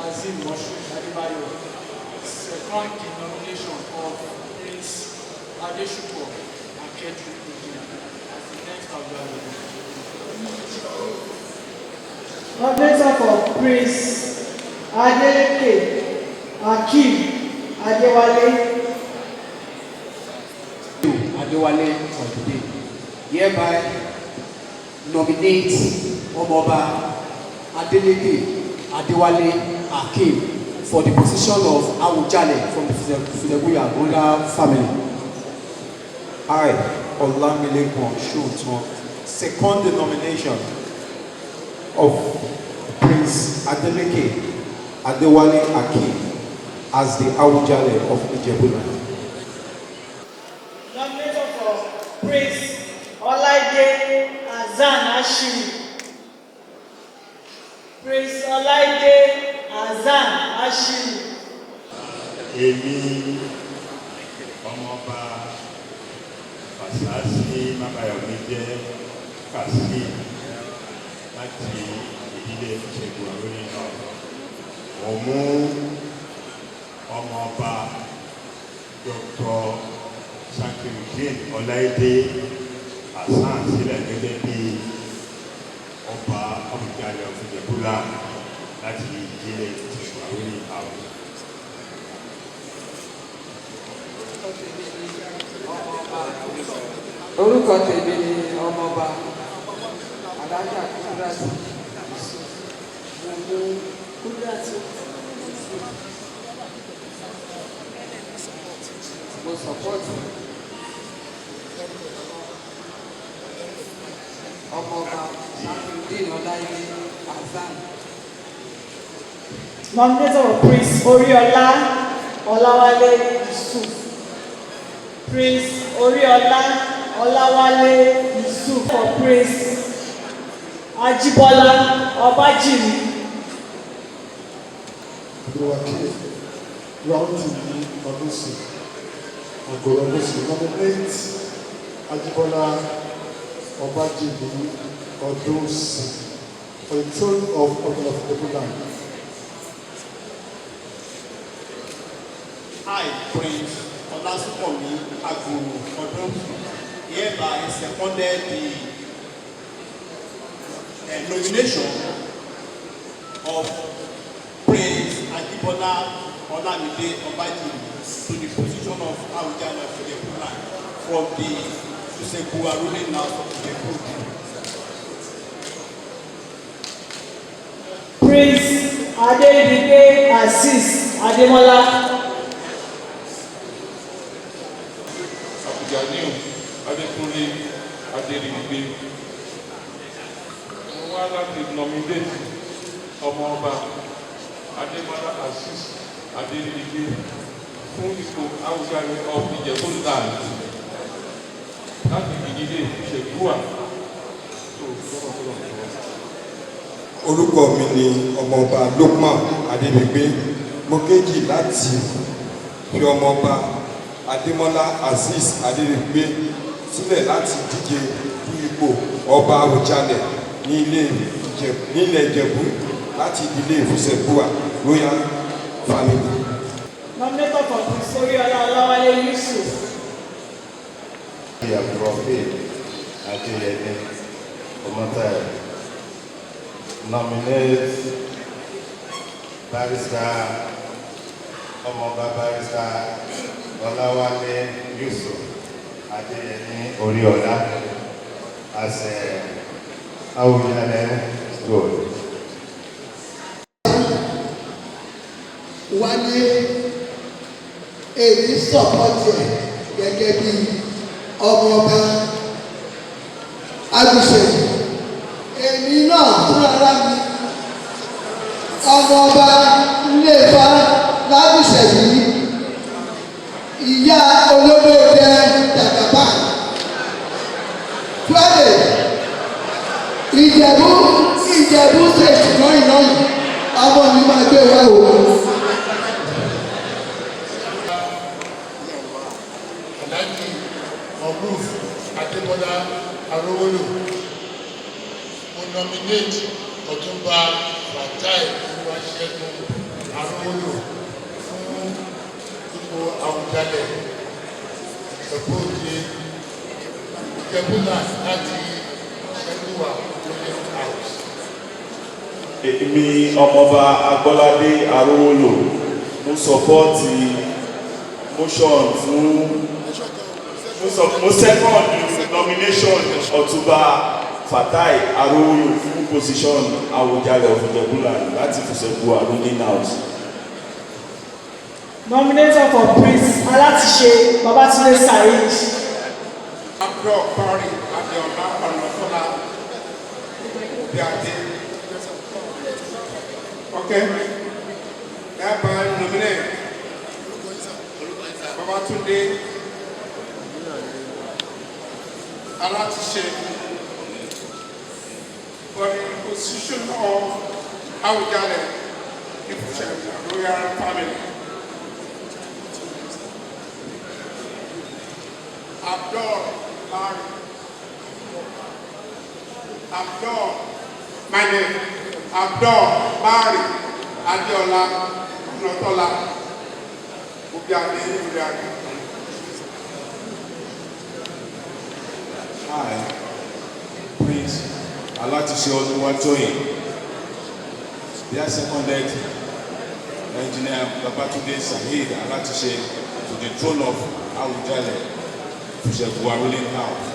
Azim Moshood Adebayo, second the nomination of Prince Adesupo Akeju Nurudeen as the next Awujale. Nominator for Prince Adeleke Akeem Adewale. Adewale on today, hereby nominate Ọmọọba Adeleke Adewale Akeem for the position of Awujale from the Fusegbuwa royal family. I, Olamilekan Shotan, second the nomination of Prince Adeleke Adewale Akeem as the Awujale of Ijebuland. Nominator for Prince Olaide Azan Ashiru. Prince Olaide Azan Ashiru. Èmi, Ọmọọba Fàṣásí Mábàyọ̀mí jẹ́ Kazeem láti ìdílé Fùsẹ̀gbùwà ruling house, mo mú Ọmọọba Dr. Sakirudeen Ọláìdé Hasan sílẹ̀ gẹ́gẹ́ bí ọba Awùjalẹ̀ of Ìjẹ̀bú-Land láti ìdílé Fùsẹ̀gbùwà ruling house. Orúkọ tèmi ni Ọmọọba Alájà Kudrat Yusuf. Mo mú Kudrat Yusuf, mo support Ọmọọba Sakirudeen Ọláìdé Hasan. Nominator for Prince Oriola Olawale Yusuf. Prince Oriola Olawale Yusuf. For Prince Ajibola Obajimi. Abdulwakil Rotimi Odusi Agorogosi, nominate Ajibola Obajimi Odusi for the throne of Oba of Ijebuland. I, Prince Olasupomi Aguru Odunsi, hereby seconded the nomination of Prince Ajibola Olamide Obajimi to the position of Awujale of Ijebuland from the Fusegbuwa ruling house of Ijebu. Prince Aderibigbe Azeez Ademola. Abdulganiu Adekunle Aderibigbe, mo wá láti nominate Ọmọọba Adémọ́lá Azeez Aderibigbe fún ipò Awùjalẹ̀ of Ìjẹ̀bú-Land láti ìdílé Fùsẹ̀gbùwà tó tọ́nà tọ́nà tọ́nà. Orúkọ mi ni Ọmọọba Lukman Adébígbé. Mo kéjì láti fi Ọmọọba Adémọ́lá Azeez Adébígbé sílẹ̀ láti díje du ipò ọba Àwùjalẹ̀ ní ilé nílẹ̀ Ìjẹ̀bú láti ìdílé Ìfúsẹ̀gbùwà royal family. Nominator for Prince Oriola Olawale Yusuf. Abdulrahman Adeyemi Omotayo nominate Barrister Ọmọọba Barrister Ọláwálé Yusuf Adeyemi Oriola as a Awujale stool. Wálé, èyí support ẹ̀ gẹ́gẹ́ bí ọmọọba Agùṣẹ̀yìn. Èmi náà fúnra mi, ọmọọba Iléfà l'Ágùṣẹ̀yìn, ìyá olódòdè Jàgàbá Friday, Ìjẹ̀bú, Ìjẹ̀bú State lọ́yìn lọ́yìn, ọmọ mi máa gbé wá o. Alhaji Moruf Adébọ́lá Arówólò, mo nominate Ọ̀túnba Fatai Olúwaṣẹ́gun Arówólò fún ipò Àwùjalẹ̀ Ìjẹ̀bú Òde, Ìjẹ̀bú-Land láti Ṣẹ́gbùwà ruling house. Èmi, Ọmọọba Agbọ́ládé Arówólò, mo support motion fún mo second nomination Ọ̀túnba Fatai Arówólò fún position Awùjalẹ̀ of Ìjẹ̀bú-Land láti Fùsẹ̀gbùwà ruling house. Nominator for Prince Alatise Babatunde Saheed. Abdul Bari Adeola Ọ̀nàtọ́lá Obiade. Okay. Hereby nominate Babatunde Alatise for the position of Awujale Ifusegbuwa royal family. Abdul Bari Abdul, my name, Abdul Bari Adeola Ọ̀nàtọ́lá Obiade Obiade. I, Prince Alatise Oluwatoyin, their seconded Engineer Babatunde Saheed Alatise to the throne of Awujale Fusegbuwa ruling house.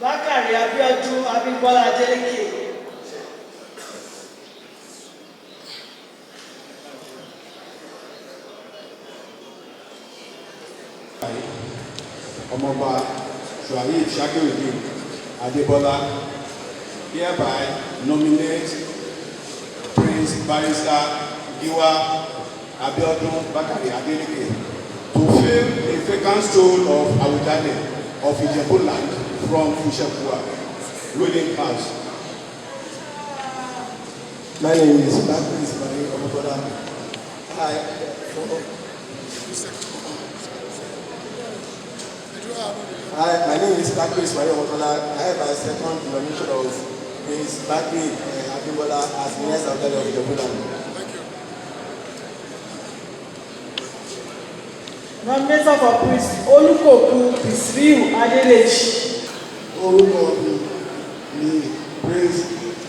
Bakari Abiodun Abimbola Adeleke. Ọmọọba Shuaib Shakirudeen Adebola hereby nominate Prince Barrister Giwa Abiodun Bakari Adeleke to fill the vacant stool of Awujale of Ijebu-Land from Fusegbuwa ruling house. My name is Bakri Ismail Omotola. Hi, my name is Bakri Ismail Omotola. I have a second nomination of Prince Bakri Abimbola as the next Awujale of Ijebu-Land. Nominator for Prince Olukoku Bisriu Adedeji. Orúkọ mi ni Prince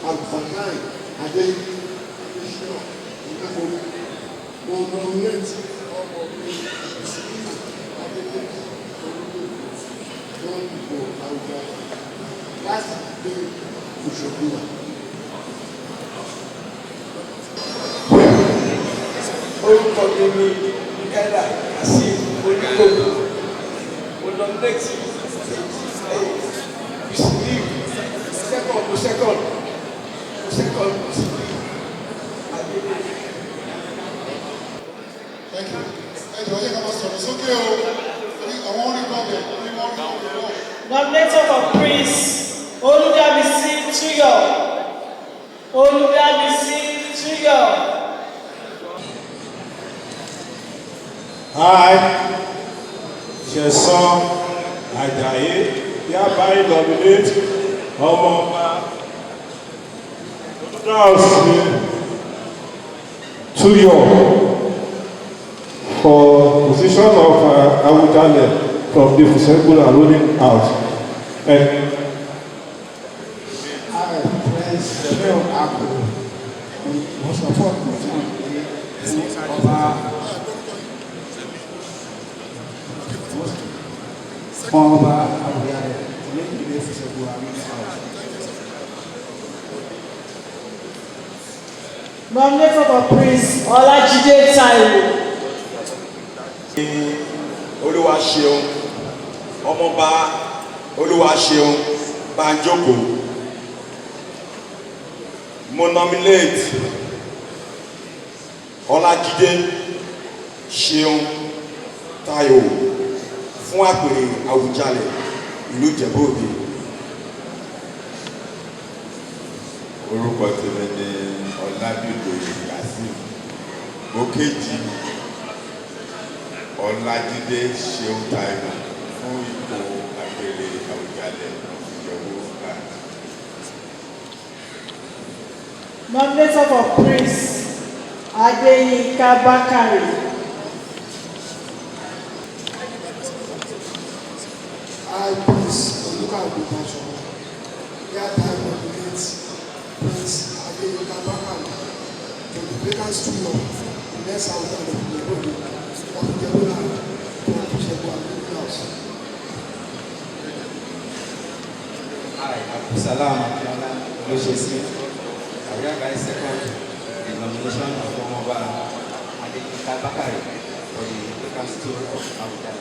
Abdulfatai Adesina Ìdáforí. Mo nominate ọmọ mi Bisriu Adedeji Olúkòkú fún ipò Àwùjalẹ̀ láti gbé Fùsẹ̀gbùwà. Orúkọ mi ni Michaela Kazeem Olúkòkú. Mo nominate Bisriu second, mo second, mo second Bisriu Adedeji. Thank you. Ẹ jọ̀ọ́, yẹ ká máa sọ̀rọ̀ sókè o, torí àwọn orí kan bẹ̀ ní wọ́n rí ọ̀rọ̀ náà. Nominator for Prince Oludamisi. Túyọ̀. Olúdámisí Túyọ̀. I, Ṣẹ̀san Àjàyí, hereby nominate Ọmọọba Olúdáòsì Túyọ̀ for position of Awujale from the Fusengbuwa ruling house. And I, Prince Leo Akpo, mo support motion fún ọba fún ọba Awùjalẹ̀ ní ìdílé Fùsẹ̀gbùwà ruling house. Nomination for Prince Ọlájídé Táíwò. Olúwa ṣeun, Ọmọọba Olúwa ṣeun Banjoko. Mo nominate Ọlájídé Ṣeun Táíwò fún àpèrè Àwùjalẹ̀ ìlú Ìjẹ̀bú Òde. Orúkọ tèmi ni Ọlábídòye Kazeem. Mo kéjì Ọlájídé Ṣeun Táíwò fún ipò àpèrè Àwùjalẹ̀ Ìjẹ̀bú Land. Nomination for Prince Adeyinka Bakare. I, Prince Olúkàdé Báṣọ̀run, hereby nominate Prince Adeyinka Bakare to the vacant stool of the next Awujale of Ijebu of Ijebuland from Fusengbuwa ruling house. I, Abdulsalam Akinola Olóṣèṣì, I hereby second the nomination of Omoba Adeyinka Bakare for the vacant stool of Awujale.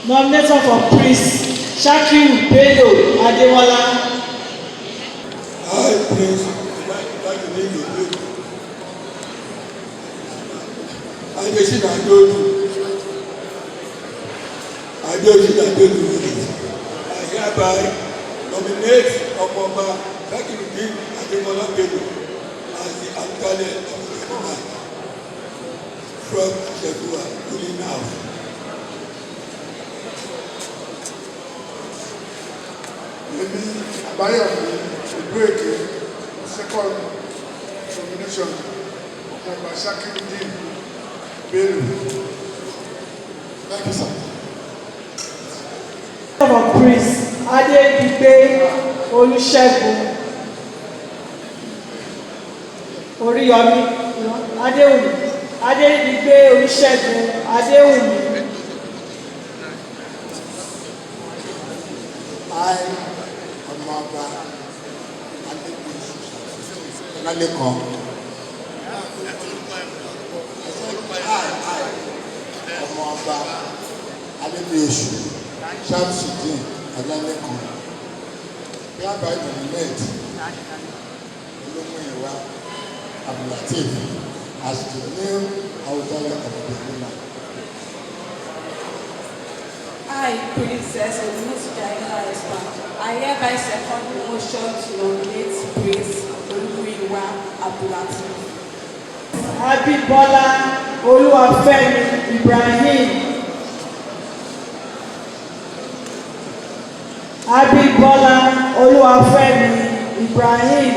Nomination for Prince Shakiru Bello Ademola. I, Prince Olajide Adesina Adeodu Adesina Adeodu, I hereby nominate Ọmọọba Sakirudeen Ademola Bello as the Awujale of Ijebuland from Fusengbuwa ruling house. Èmi, Àbáyọ̀mí Odúèké, second nomination Ọmọọba Sakirudeen Bello. Thank you, sir. For Prince Adebigbe Olúṣẹ́gun Oríyọmí Adéwùmí, Adébígbé Olúṣẹ́gun Adéwùmí. I, Ọmọọba Ọlálékan. I, Ọmọọba Adébíyèsù Shamsuddin Ọlálékan, hereby nominate Olúmúyìwá Abdulateef as the new Awujale of Ijebuland. I, Princess Olumusijaila Esther, I hereby second the motion to nominate Prince Olumuyiwa Abdulateef. Abímbọ́lá Olúwafẹ́mi Ibrahim. Abímbọ́lá Olúwafẹ́mi Ibrahim.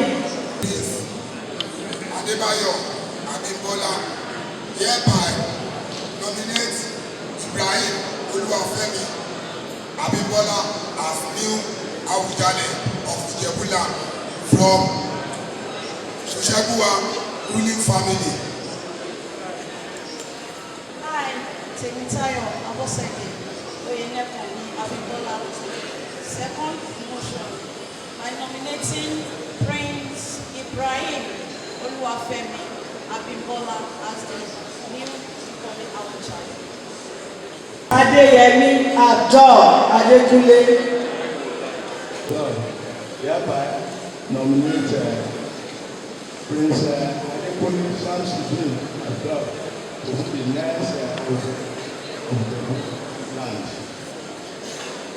Adébáyọ̀ Abímbọ́lá hereby nominate Ibrahim Olúwafẹ́mi Abímbọ́lá as new Awujale of Ijebuland from Fusengbuwa ruling family. I, Temitayo Abosede Oyenekanmi Abimbola, second motion by nominating Prince Ibrahim Oluwafemi Abimbola as the new incoming Awujale. Adéyẹmí Abdul Adékúnlé. God, hereby nominate Prince Adekunle Shamsuddin Abdul to be the next of Ijebu land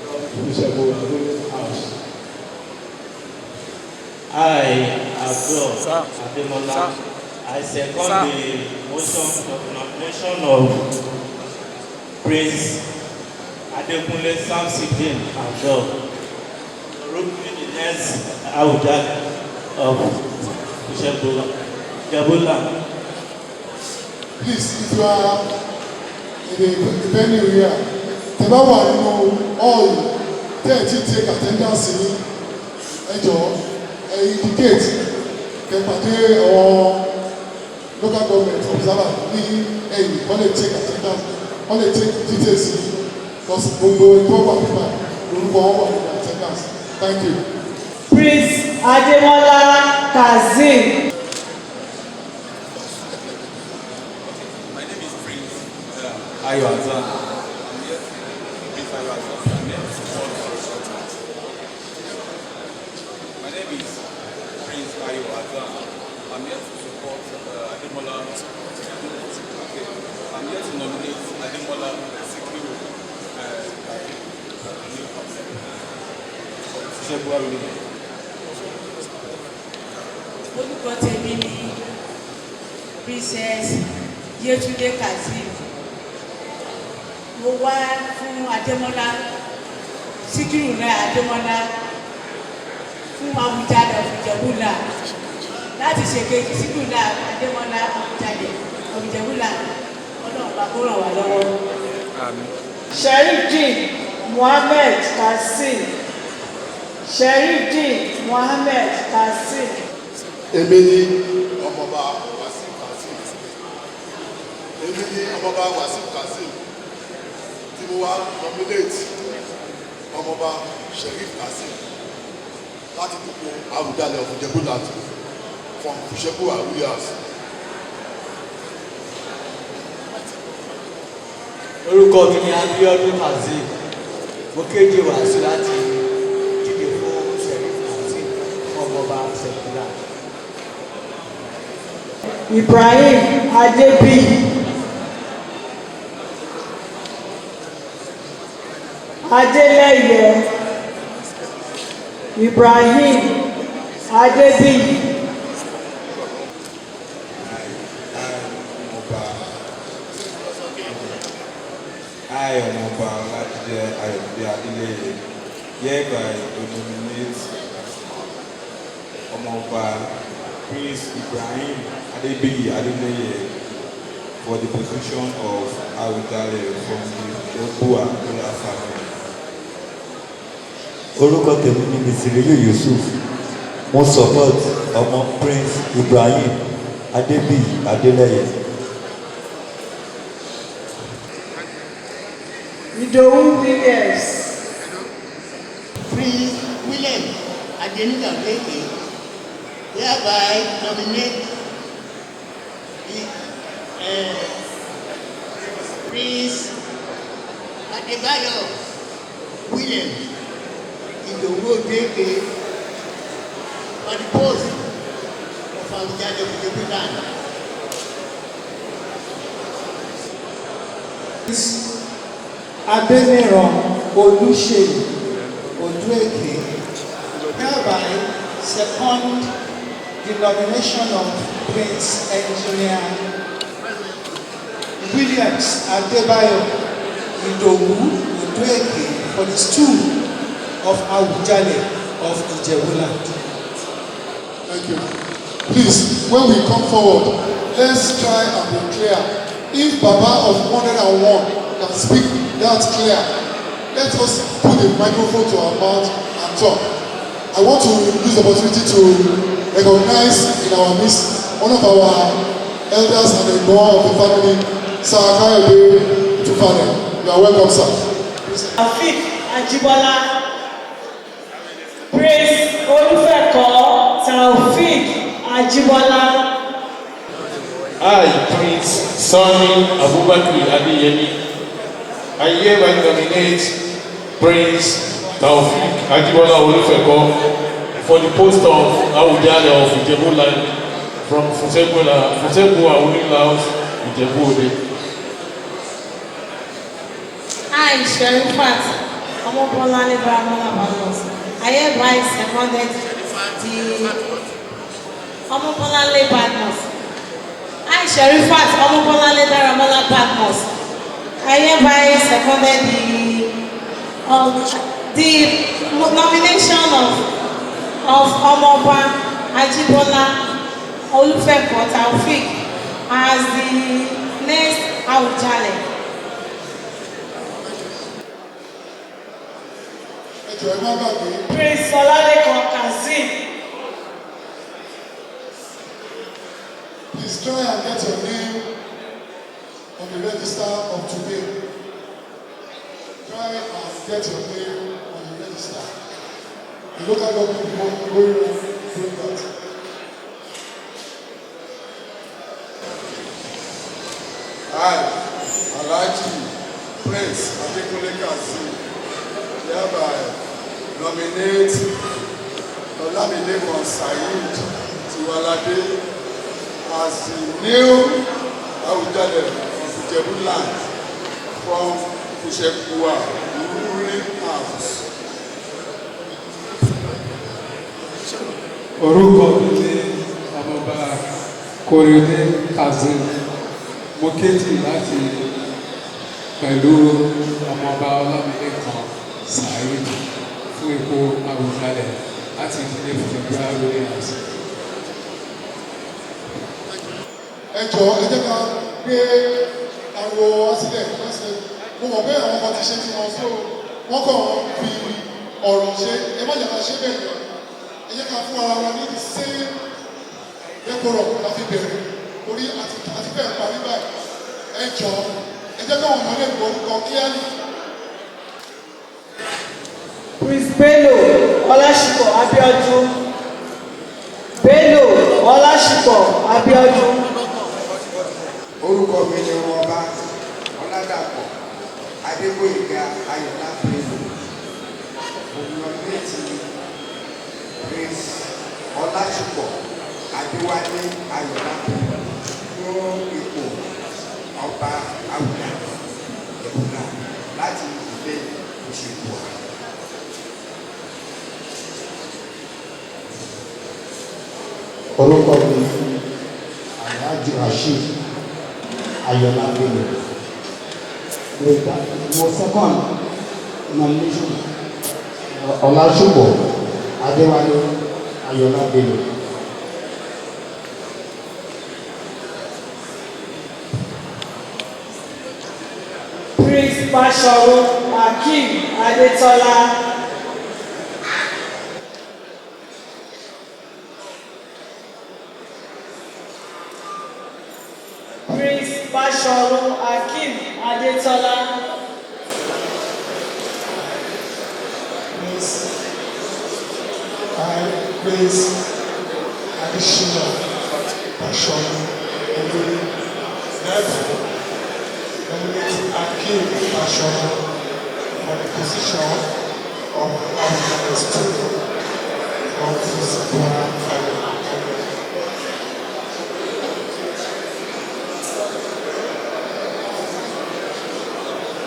from Fusegbuwa ruling house. I, Abdul Ademola, I second the motion of nomination of Prince Adekunle Samsidin Abdul to be the next Awujale of Ijebu. Please, if you are in the venue here, tẹ́ bá wà nínú hall tẹ́ ẹ̀ tí take attendance yín, ẹ jọ̀ọ́, ẹ indicate kẹ́ pàdé àwọn local government observer ní ẹ̀yìn kọ́ lè take attendance, kọ́ lè take details yín, because gbogbo tó wà nípa lórúkọ wọn wà nínú attendance. Thank you. Prince Ademola Kazeem. My name is Prince Ayo Azan. I'm here, Prince Ayo Azan. I'm here to support. My name is Prince Ayo Azan. I'm here to support Ademola. Okay. I'm here to nominate Ademola Sikiru Fusegbuwa ruling. Orúkọ tèmi ni Princess Yetunde Kazeem. Mo wá fún Adémọ́lá Síkírù náà Adémọ́lá fún Awùjalẹ̀ of Ìjẹ̀bú-Land láti ṣèkejì Síkírù náà Adémọ́lá Awùjalẹ̀ of Ìjẹ̀bú-Land. Ọlọ́run bá kó ràn wá lọ́wọ́. Sherifdeen Mohammed Kazeem. Sherifdeen Mohammed Kazeem. Èmi ni Ọmọọba Wasiu Kazeem. Èmi ni Ọmọọba Wasiu Kazeem tí mo wá nominate Ọmọọba Sheriff Kazeem láti dupò Awùjalẹ̀ of Ijebu-Land from Fusegbuwa ruling house. Orúkọ mi ni Abiodun Kazeem. Mo kéde wàásù láti díje fún Sheriff Kazeem ọmọọba Sẹkúlà. Ibrahim Adebiyi. Adeleye Ibrahim Adebiyi. I, Ọmọọba Ọlájídé Ayọ̀mídé Adélẹ́yẹ, hereby nominate Ọmọọba Prince Ibrahim Adebiyi Adeleye for the position of Awujale from the Fusegbuwa royal family. Orúkọ tèmi ni Misiriyu Yusuf. Mo support ọmọ Prince Ibrahim Adebiyi Adeleye. Idowu Williams. Prince William Adenuga Leke hereby nominate the Prince Adebayo William Idowu Odeke for the post of Awujale of Ijebu-Land. Adeniran Oluseyi Odueke hereby second the nomination of Prince Engineer Williams Adebayo Idowu Odueke for the stool of Awujale of Ijebu-Land. Thank you. Please, when we come forward, let's try and be clear. If Baba of 101 can speak that clear, let us put the microphone to our mouth and talk. I want to use the opportunity to recognize in our midst one of our elders and the God of the family, Sir Kayode Tufane. You are welcome, sir. Taofik Ajibola. Prince Olufeko Taofik Ajibola. I, Prince Sani Abubakar Adeyemi, I hereby nominate Prince Taofik Ajibola Olufeko for the post of Awujale of Ijebu-Land from Fusegbuwa ruling house, Ijebu-Ode. I, Sherifat Omobolale Baramola Badmus, I hereby seconded the Omobolale Badmus. I, Sherifat Omobolale Daramola Badmus, I hereby seconded the nomination of Omoba Ajibola Olufeko Taofik as the next Awujale. Ẹ jọ̀ọ́, ẹ má gbàgbé. Prince Olalekan Kazeem. Please try and get your name on the register of today. Try and get your name on the register. The local government people going around doing that. I, Alhaji Prince Adekunle Kazeem, hereby nominate Olamilekan Saheed Tiwalade as the new Awujale of Ijebu land from Fusengbuwa ruling house. Orúkọ mi ni Ọmọọba Korede Kazeem. Mo kéjì láti pẹ̀lú Ọmọọba Ọlámilékan Saheed fún ipò Awùjalẹ̀ láti ìdílé Fùsẹ̀gbùwà ruling house. Ẹ jọ̀ọ́, ẹ jẹ́ ká gbé ariwo wá sílẹ̀ wá sílẹ̀. Mo mọ̀ pé àwọn kan ti ṣe tí wọ́n so wọ́n kàn fi ọ̀rọ̀ ṣe. Ẹ má jẹ́ ká ṣe bẹ́ẹ̀ lọ. Ẹ jẹ́ ká fún ara wa ní the same decorum la fi bẹ̀rẹ̀ torí àti fẹ́ẹ̀ parí báyìí. Ẹ jọ̀ọ́, ẹ jẹ́ káwọn ọmọ lè gbọ́ orúkọ clearly. Prince Bello Ọlásùpọ̀ Abíọ́dún. Bello Ọlásùpọ̀ Abíọ́dún. Orúkọ mi ni Ọmọọba Ọládàpọ̀ Adégbóyèga Ayọ̀lá Bello. Mo nominate Prince Ọlásùpọ̀ Adéwálé Ayọ̀lá fún ipò ọba Awùjalẹ̀ Ìjẹ̀bú láti ìdílé Fùsẹ̀gbùwà. Orúkọ mi, Alhaji Rasheed Ayọ̀lá Bello. Mo second nomination Ọlásùpọ̀ Adéwálé Ayọ̀lá Bello. Prince Basọ̀run Akeem Adétọ́lá. Prince Basọ̀run Akeem Adétọ́lá. Prince, I, Prince Adesina Basọ̀run Olórí, therefore nominate Akeem Basọ̀run for the position of Awujale stool of Fusengbuwa family.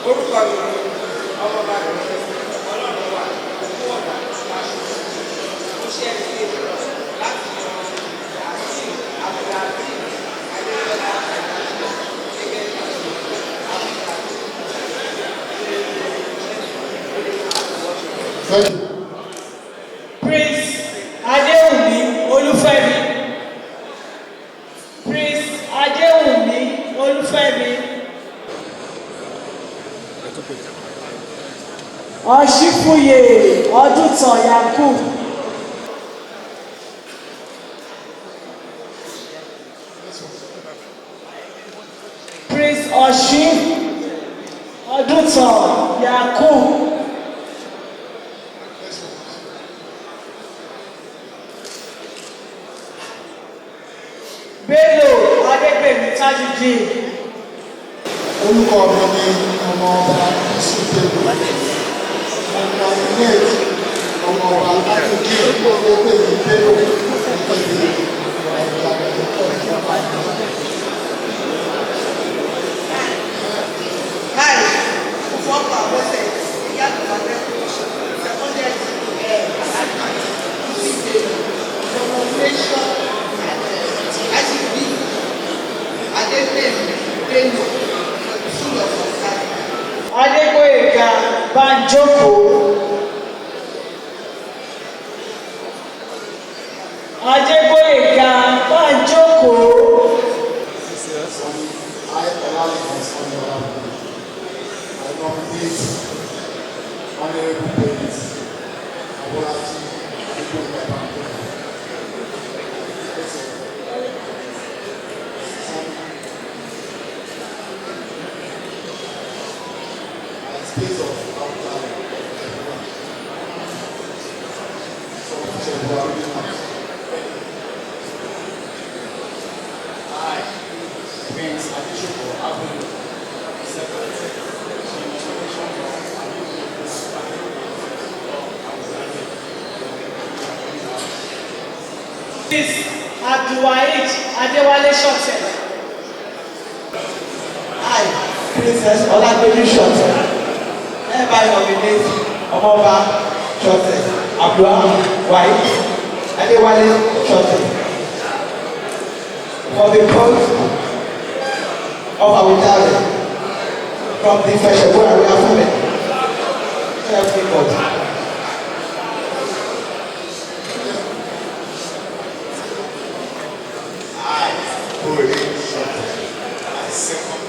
Orúkọ mi ni Ọmọọba Ọlọ́runwà Ògúnwọ̀dà Fáṣọ. Mo ṣe ẹ̀rí láti yan Akeem Abdulhakeem Adétọ́lá Àjàṣe gẹ́gẹ́ bí Awùjalẹ̀. Thank you. Prince Adéwùmí Olúfẹ́mi. Prince Adéwùmí Olúfẹ́mi. Ọ̀ṣífúyè Ọdúntàn Yakub. Prince Ọ̀ṣín Ọdúntàn Yakub. Bello Adégbèmí Tajudeen. Orúkọ mi ni Ọmọọba Yusuf Bello. Mo nominate Ọmọọba Akeem Adégbèmí Bello gẹ́gẹ́ bí Awùjalẹ̀. Hi, Ufopa. Seconded for nomination Ajibi Adefemi Bello for the stool of Awujale. Adégbóyèga Bánjókòó. Adégbóyèga Bánjókòó. I, Olalekan Sunday Olabode, I nominate Honorable Prince Abolaji Adegboyega Bankole. And state of Awujale of Ijebu. From Ijebu Ruling House. I, Prince Adesoko Abulu, second the nomination of Prince Abdulwaheed Adéwálé Ṣọ̀tẹ̀. I, Princess Olagbemi Ṣọ̀tẹ̀, hereby nominate Ọmọọba Ṣọ̀tẹ̀ Abdulwaheed Adéwálé Ṣọ̀tẹ̀ for the post of Awujale from the Fẹsẹ̀gbọ́n Royal Family. Help me God. I, Kore Shote, I second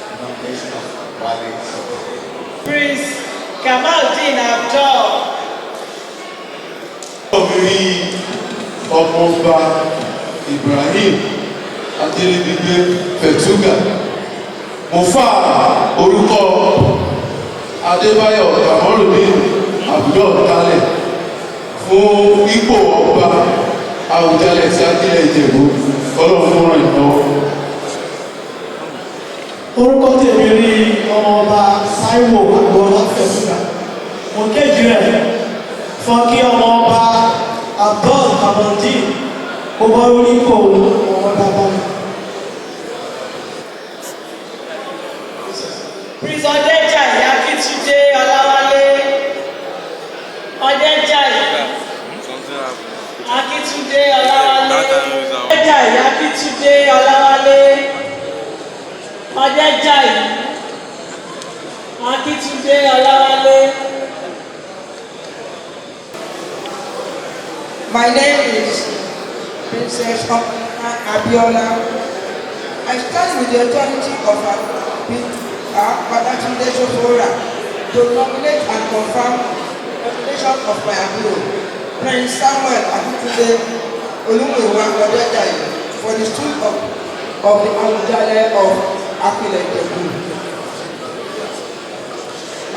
the nomination of Wale Shote. Prince Kamaldeen Abdul. Obìnrin ọmọọba Ibrahim Adéríbigbé Fẹ̀túgà. Mo fà orúkọ Adébáyọ̀ Kamorudeen Abdul kalẹ̀ fún ipò ọba Àwùjalẹ̀ tí Ajílẹ̀ Ìjẹ̀bú. Ọlọ́run fún ràn yín lọ́wọ́. Orúkọ tèmi rí ọmọọba Táíwò Agboola Fẹ̀túgà. Mo kéjì rẹ̀ fún kí ọmọọba Abdul Kamaldeen kó bọ́ lórí ipò ọmọ bàbá mi. Prince Ọdẹ́jàyí Akíntúndé Ọláwálé. Ọdẹ́jàyí Akíntúndé Ọláwálé. Ọdẹ́jàyí Akíntúndé Ọláwálé. Ọdẹ́jàyí Akíntúndé Ọláwálé. My name is Princess Abiola. I stand with the authority of Babatunde Sofora to nominate and confirm the nomination of my àbúrò, Prince Samuel Akintunde Olumuyiwa Odejayi, for the stool of the Awujale of Akile Ijebu.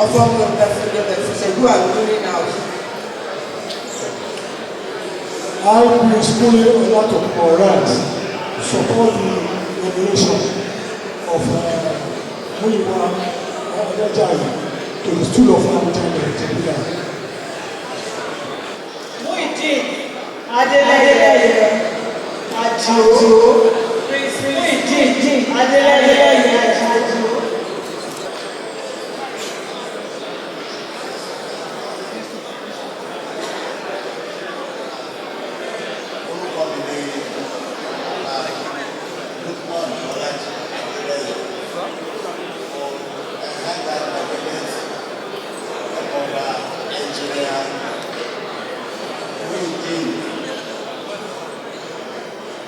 Of the Fusegua ruling house. I, Prince Kule Olatokunbo Rant, support the nomination of Muyiwa Odejayi to the stool of Awujale Ijebu. Muideen Adeleye Adio. Prince Muideen Adeleye Adio. Orúkọ mi ni Lukman Bọ́lájí Adélẹ́yẹ. Mo hereby nominate Ọmọọba Engineer Muideen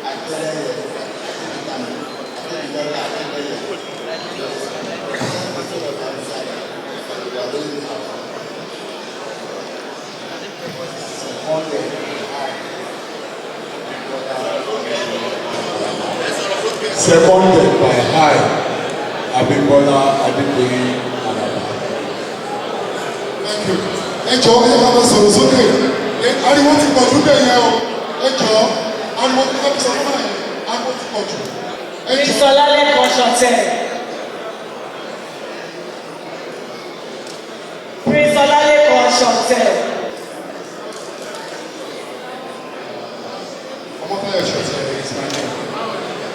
Adeleye Adébíyàmí Adébíyọ́lá Adélẹ́yẹ. Representative of Awujale for the ruling house. Seconded by Seconded by I, Abimbola Adedoyin Alaba. Thank you. Ẹ jọ̀ọ́, ẹ ká máa sọ̀rọ̀ sókè. Ariwo ti pọ̀ jù bẹ́ẹ̀ yẹn o. Ẹ jọ̀ọ́, ariwo ti pọ̀ jù sọ̀rọ̀ báyìí. Ariwo ti pọ̀ jù. Ẹ Prince jọ̀ọ́. Ọlálékan Ṣọ̀tẹ̀. Prince Ọlálékan Ṣọ̀tẹ̀. Omotayo Shote is my name.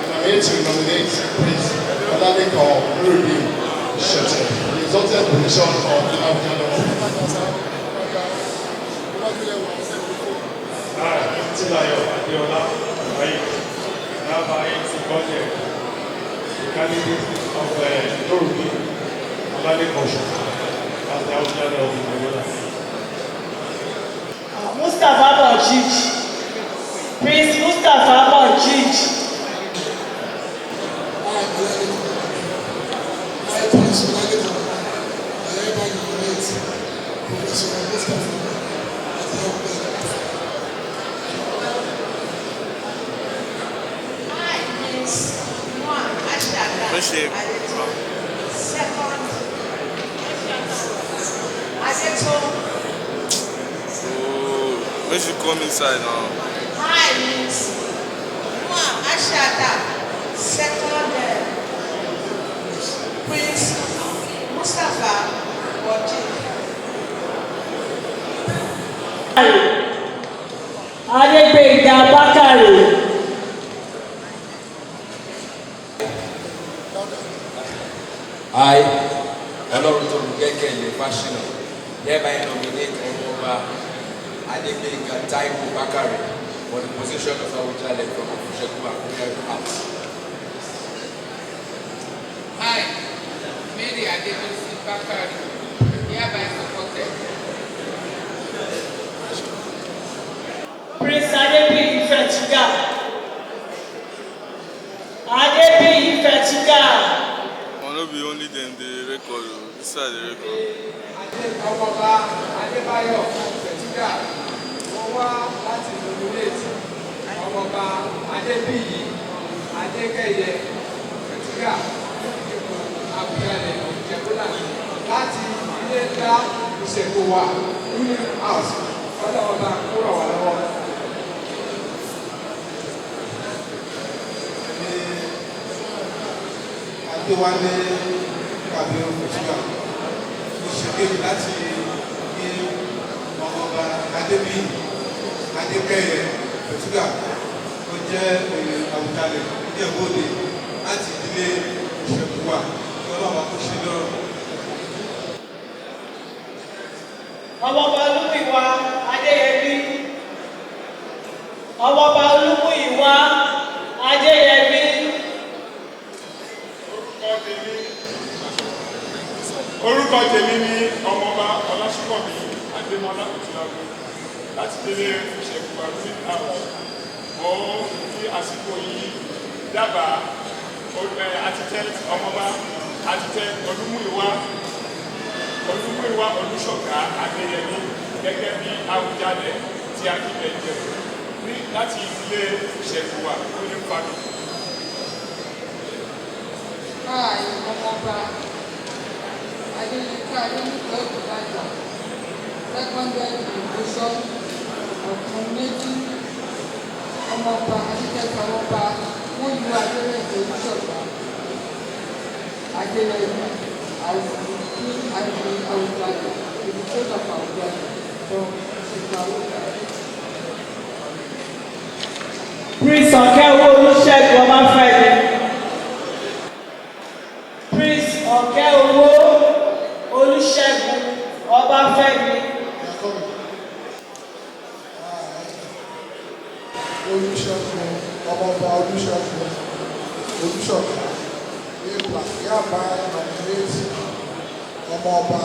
And I'm here to nominate Prince Olalekan Nurudeen Shote, the exalted position of the Awujale of Titilayo Adeola Ibrahim, hereby seconded the candidate of Nurudeen Olalekan as the Awujale of Ijebu. Mustapha Bojij. Prince Mustapha Bojij. I, Prince Olalekan, I hereby nominate Professor Mustapha as the Awujale. I, Prince Noah Ashaka Adeto, second Adeto. Oh, make you come inside now. I, Prince Noah Ashaka, second Prince Mustapha Bojij. Adégbénga Bákàrè. I, Oloruntomi Fashina, hereby nominate Omoba Adegbenga Taiwo Bakare for the position of Awujale from Fusegbuwa Royal House. I, Mary Adebisi Bakari, hereby supported. Prince Adebiyi Fetuga. Adebiyi Fetuga. Oh, no be only them dey record o. This side dey record. Ọmọọba Adébáyọ̀ Fẹ̀túgà, wọ́n wá láti nominate Ọmọọba Adébíyì Adékẹyẹ Fẹ̀túgà ipò Àwùjalẹ̀ Ìjẹ̀bú-Land láti ilé ńlá Ìṣẹ̀kùwà Ruling House. Ọlọ́ọba kó ràn wá lọ́wọ́. Ní Adéwálé Kabiru Fẹ̀túgà, mo ṣèkéde láti ní Ọmọọba Adébíyì Adékẹyẹ Fẹ̀túgà tó jẹ́ oyè Àwùjalẹ̀ Ìjẹ̀bú-Òde láti ìdílé Ìṣẹ̀kùwà, kí Ọlọ́run kó ṣe lọ́rùn. Ọmọọba Olúmúyìwá Adéyẹmí. Ọmọọba Olúmúyìwá Adéyẹmí. Orúkọ tèmi ni Ọmọọba Ọlásùnkànmí Adémọlá Òtúlágbó láti délé Ìṣẹ̀kùwà Ruling House. Mo ń fi àsìkò yìí dábàá architect Ọmọọba architect Olúmúyìwá Olúṣọ̀gá Adéyẹmí gẹ́gẹ́ bí Awùjalẹ̀ tí Akílẹ̀ Ìjẹ̀bú ní láti ìdílé Ìṣẹ̀kùwà ruling family. I, Ọmọọba Adéyínká Adéníkẹ́ Ògúnlájà, seconded the motion of nominating Ọmọọba Architect Ọmọọba Múyìwá Adérẹ̀mí Olúṣọ̀gá Adéyẹmí as the king and the Awujale, to the throne of Awujale from Ìṣèkùwà. Prince Ọ̀kẹ́wò Olúṣẹ́gun Ọbáfẹ́mi. Prince Ọ̀kẹ́wò Olúṣẹ́gun Ọbáfẹ́mi. Olúṣẹ́gun, Ọmọọba Olúṣẹ́gun Olúṣọ̀gá Ibla, hereby nominate Ọmọọba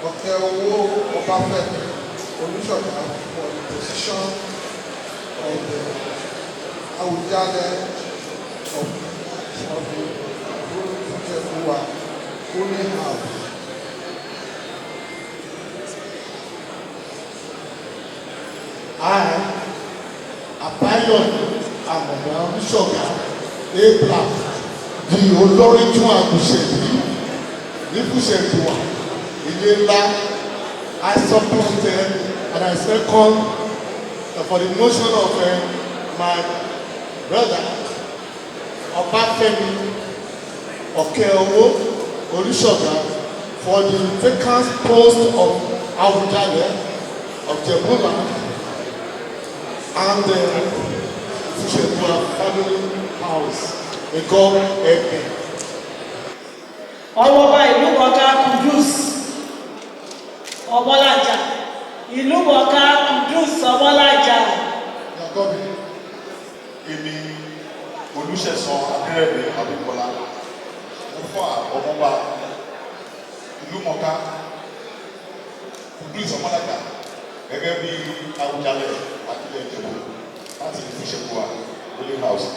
Ọ̀kẹ́owó Ọbáfẹ́mi Olúṣọ̀gá for the position of the Awujale of the Fusegbuwa Ruling House. I, Abayomi Amọ̀dá Olúṣọ̀gá Abla, the Olóríntún Àgùṣẹ̀bí ní Fùṣẹ̀gbùwà ilé ńlá, I support and I second for the motion of my brother Ọbáfẹ́mi Ọ̀kẹ́owó Olúṣọ̀gá for the vacant post of Awujale of Ijebuland and Fusegbuwa family house. May God help me. Ọmọọba Ìlúmọ̀ọ́ká Kudus Ọmọlájà. Ìlúmọ̀ọ́ká Kudus Ọmọlájà. Olúṣẹ̀san Adérẹ̀mí Abímbọ́lá, mo fà ọmọọba ìlúmọ̀ọ́ká Kudus Ọmọlájà gẹ́gẹ́ bí Awùjalẹ̀ Akílẹ̀ Ìjẹ̀bú láti Ìfúnṣẹ̀kùwà ruling house.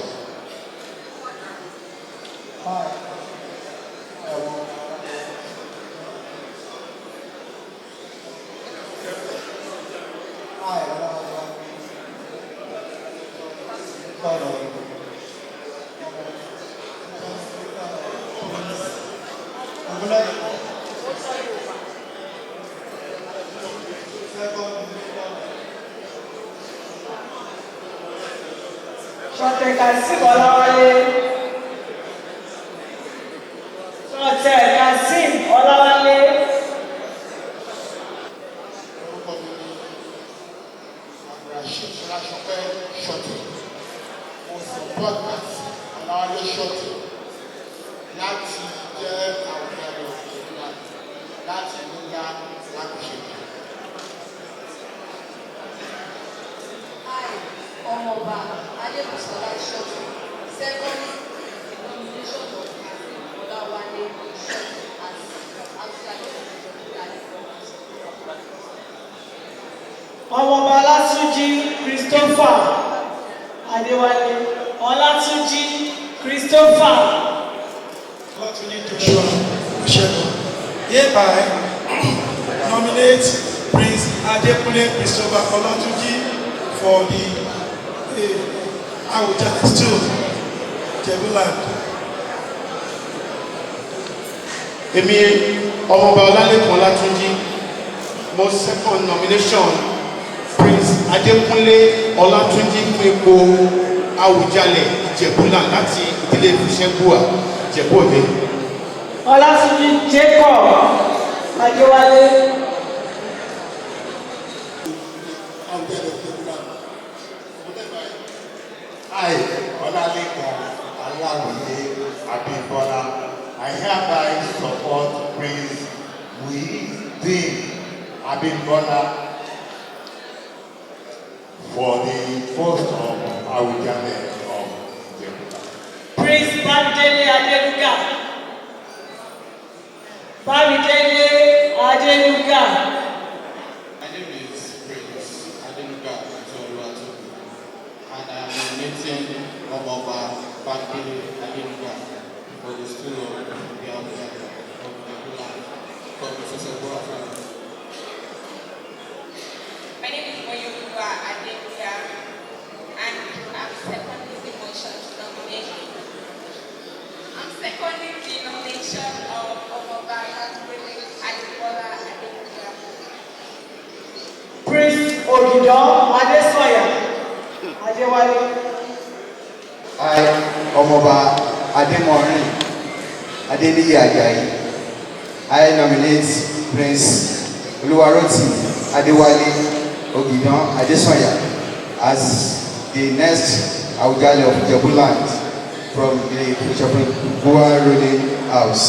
Ṣọ̀tẹ̀ Kazeem Ọláwálé. Ṣọ̀tẹ̀ Kazeem Ọláwálé. Orúkọ mi ni Rasheed Ṣọláṣọpẹ́ Ṣọ̀tẹ̀. Mo support Kazeem Ọláwálé Ṣọ̀tẹ̀ láti jẹ́ Àwùjalẹ̀ Ìjẹ̀bú láti nígbà lákùṣe. I, Ọmọọba Adébùsọ́lá Ṣọ̀tẹ̀, second the nomination of Kazeem Ọláwálé Ṣọ̀tẹ̀ as Awùjalẹ̀ of Ìjẹ̀bú-Land. Ọmọọba Ọlátúnjí Christopher Adéwálé. Ọlátúnjí Christopher. Olatunji Joshua Osegun, hereby nominate Prince Adekunle Christopher Olatunji for the Awujale stool, Ijebuland. Èmi ọmọọba Ọlálẹ́kan Ọlátúnjí, mo second nomination Prince Adékúnlé Ọlátúnjí fún ipò Àwùjalẹ̀ Ìjẹ̀bú-Land láti ìdílé Fúṣẹ́gbùwà, Ìjẹ̀bú Òde. Ọlátúnjí Jacob Adéwálé. Awùjalẹ̀ Ìjẹ̀bú-Land. I, Olalekan Alawiye Abimbola, I hereby support Prince Muhyiddin Abimbola for the post of Awujale of Ijebu-Land. Prince Bámidélé Adénúgà. Bámidélé Adénúgà. My name is Prince Adenuga Oluwatobi, and I am nominating Omoba Bamidele Adenuga for the stool of the Awujale of Ijebu-Land from the Fusegbuwa family. My name is Moyoluwa Adenuga, and I'm seconding the motion to nominate. I'm seconding the nomination of Omoba Bamidele Ademola Adenuga. Prince Ògìdán Adésànyà Adéwálé. I, Ọmọọba Adémọrin Adéníyì Àjàyí, I nominate Prince Olúwarótìmí Adéwálé Ògìdán Adésànyà as the next Awujale of Ijebuland from the Fusegbuwa ruling house.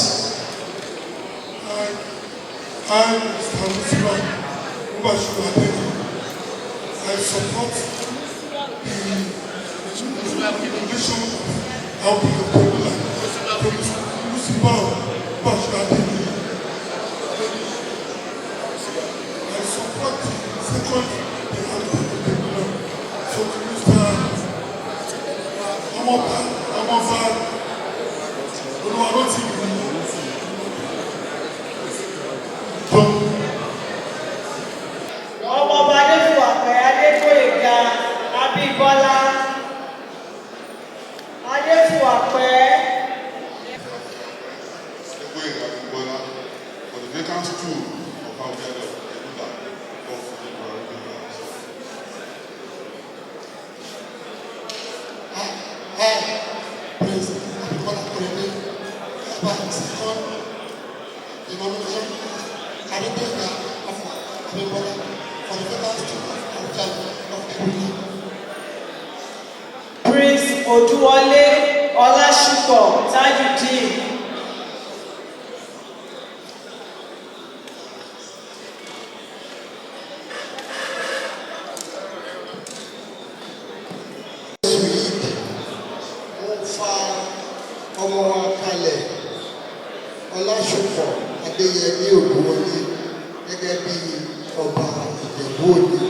I, Mr. Musiba Mubashiru Adeni, I support the nomination of Awujale of Ijebuland from Mr. Musiba Mubashiru Adeni. I support the second the Awujale of Ijebuland. So to Mr. Ọmọọba Olúwarótìmí Don. Ọmọọba Adéfùwàpẹ́ Adégbóyèga Abímbọ́lá. Adéfùwàpẹ́. Adegboyega Abimbola for the vacant stool of Awujale of Ijebu-Land from Fusegbuwa ruling house. I, Prince Abimbola Korede, hereby second the nomination of Adegboyega Abimbola for the vacant stool of Awujale of Ijebuland. Prince Odúwọlé Ọlásùpọ̀ Tajudeen. Mo Adéyẹmí Ògúnwọlé gẹ́gẹ́ bí ọba Ìjẹ̀bú Òde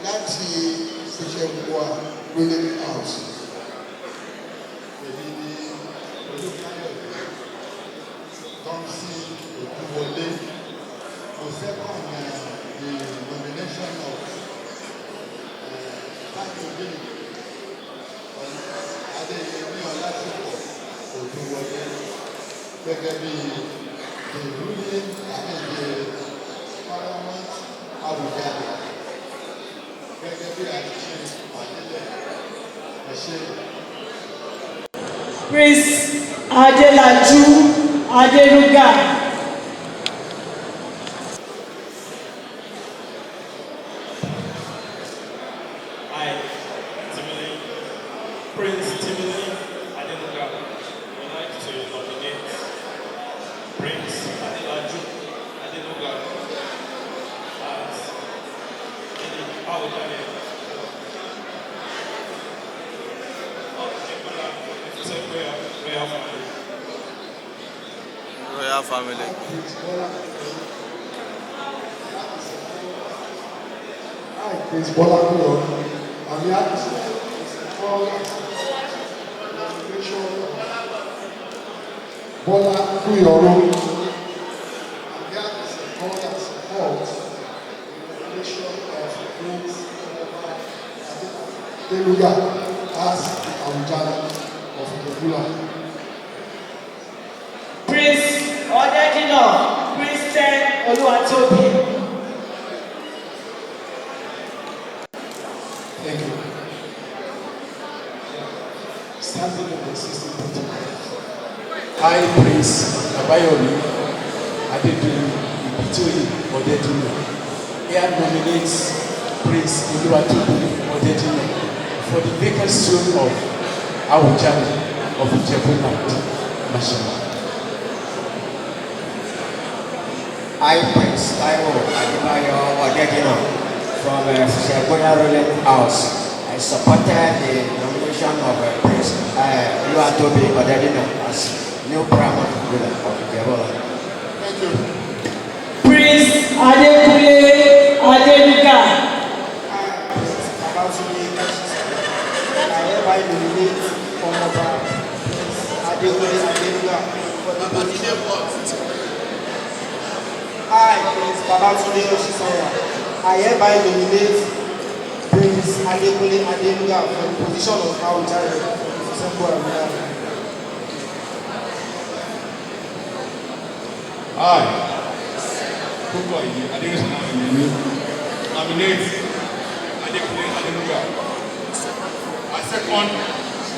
láti Fùsẹ̀ngbùwà ruling house. Èmi ni Olúkáyọ̀dé Thompson Ògúnwọlé. Mo second the nomination of Tajudeen Adéyẹmí Ọlásùpọ̀ Ògúnwọlé gẹ́gẹ́ bí the ruling, I mean, the paramount Awùjalẹ̀, gẹ́gẹ́ bí a ti ṣe pàdélẹ̀. Ẹ ṣé. Prince Adelaju Adenuga. I, Timini, Prince Timini Adenuga, would like to nominate Prince Adelaju Adenuga as the Awujale of Ijebuland from the Fusengbuwa royal family. Royal family. I, Prince Bola Kuyo, I'm here to support nomination of Bola Kuyoro. I'm here to support and support the nomination of Prince Omoba Adenuga as the Awujale of Ijebuland. Prince Odedina Christian Oluwatobi. Thank you. Standing on the existing protocol. I, Prince Abayomi Adedoyin Ibitoye Odedina, here nominates Prince Oluwatobi Odedina for the vacant stool of Awujale of Ijebuland. Mashallah. I, Prince Taiwo Adebayo Odedina from Fusengbuwa Ruling House, I supported the nomination of Prince Oluwatobi Odedina as new paramount ruler of Ijebuland. Thank you. Prince Adekunle Adenuga. Babatunde I hereby nominate Omoba Prince Adekunle Adenuga for the position. I, Prince Babatunde Oshisanya, I hereby nominate Prince Adekunle Adenuga for the position of Awujale of the Fusengbuwa royal family. I, Kukoyi Adenuga Oyemi, nominate Adekunle Adenuga. I second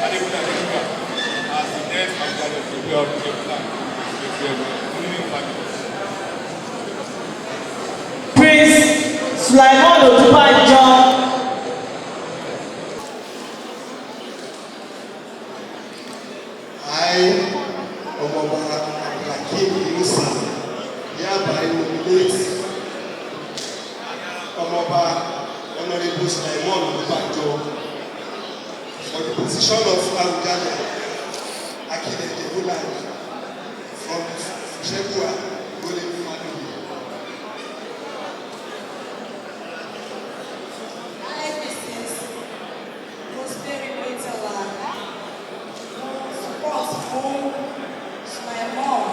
Adekunle Adenuga as the next Awujale of Ijebuland, the ruling family. Prince Sulaiman Odubanjo. I, Omoba Abdulhakeem Yunusa, hereby nominate Omoba Honorable Sulaiman Odubanjo for the position of Awujale Akile Ijebuland from the Fusengbuwa ruling family. I, Mrs. Rosemary Murtala, mo support fún Sulaiman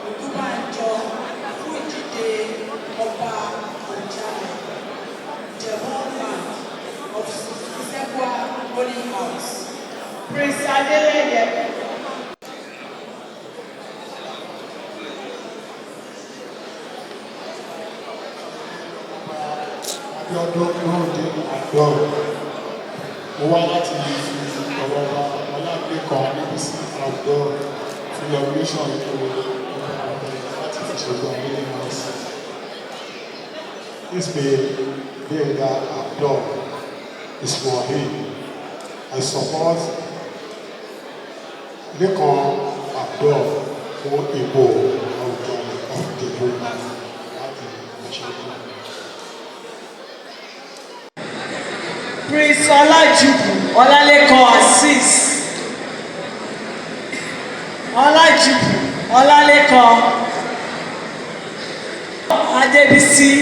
Odubanjo fún ìdíje ọba Awujale Ijebuland of Fusengbuwa ruling house. Prince Adeleye. Abiodun Nurudeen Abdul. Mo wá láti fi ọ̀rọ̀ ọba Ọlámilékan Adébísí Abdul fún nomination ipò ọba Awujale láti Fùsẹ̀ngbùwà ruling house. Ismail Gbenga Abdul Ismail. I support Lekan Abdul fún ipò Awujale of Ijebuland láti Fùsẹ̀ngbùwà. Prince Ọlájùbù Ọlálékan Azeez. Ọlájùbù Ọlálékan Adébísí.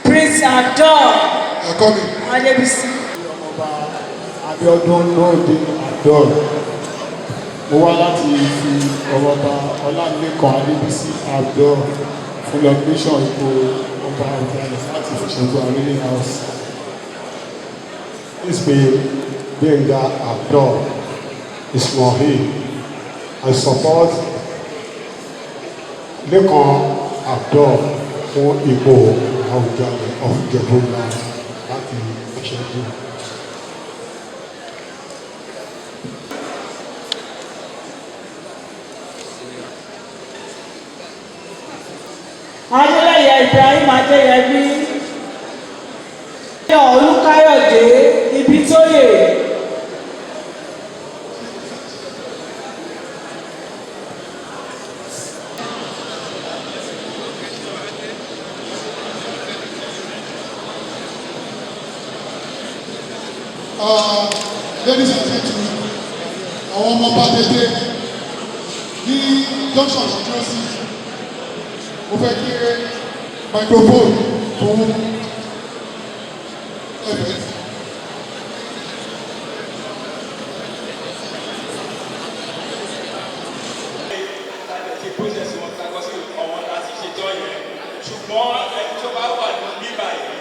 Prince Abdul Ẹ̀kọ́ mi. Adébísí. Abiodun Nurudeen Abdul. Mo wá láti fi ọmọọba Ọlámilékan Adébísí Abdul fún nomination ipò ọba Awùjalẹ̀ láti Fùṣẹ̀gbùwà Ruling House. This be Gbenga Abdul Ismail. I support Lekan Abdul fún ipò Awùjalẹ̀ of Ìjẹ̀bú-Land láti Ìṣẹ́gun. Adélẹ́yẹ Ibrahim Adéyẹmí. Olúkáyọ̀dé Ibítóyè. Ladies and gentlemen, àwọn ọmọ bá dédé ní junction tó dúró sí, mo fẹ́ kí microphone fún ẹ̀fẹ̀. Ti process wọn ta kọ sí ọ̀wọ́n láti ṣètò yẹn, ṣùgbọ́n ẹni tó bá wà ní bíbá yìí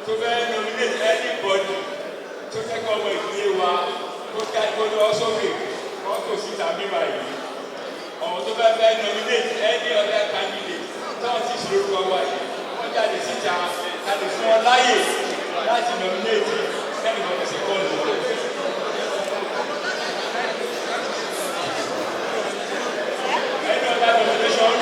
tó fẹ́ nominate anybody tó fẹ́ kọ́ ọmọ ìdílé wa kó ká kó lọ sókè kó tò síta bíbá yìí, ọ̀wọ́n tó bá fẹ́ nominate any other candidate tó ti ṣe orúkọ wa yìí, wọ́n jáde síta láti fún ọ láyè láti nominate ẹnìkan kẹsẹ̀ kọ́ lù. Any other nomination?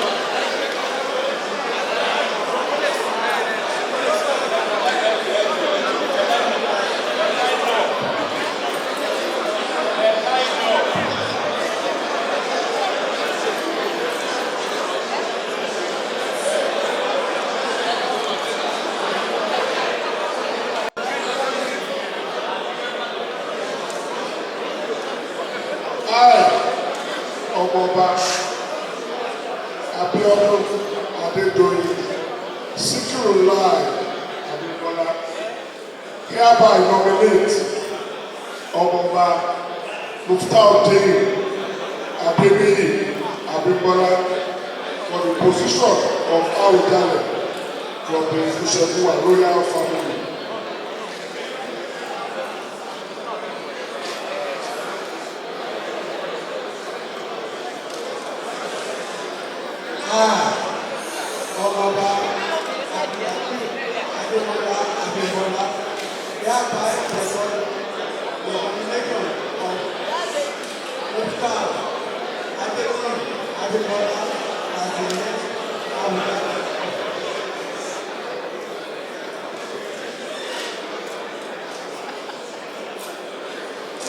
I, ọmọọba Abiodun Adedoyin Sikiru Lai Abimbola, hereby nominate ọmọọba Muftaudeen Adeniyi Abimbola for the position of Awujale from the Fusegbuwa royal family. I, Ọmọọba Abdulhakeem Ademola Abimbola, hereby present the nomination of Muftar Adeniyi Abimbola as the next Awujale.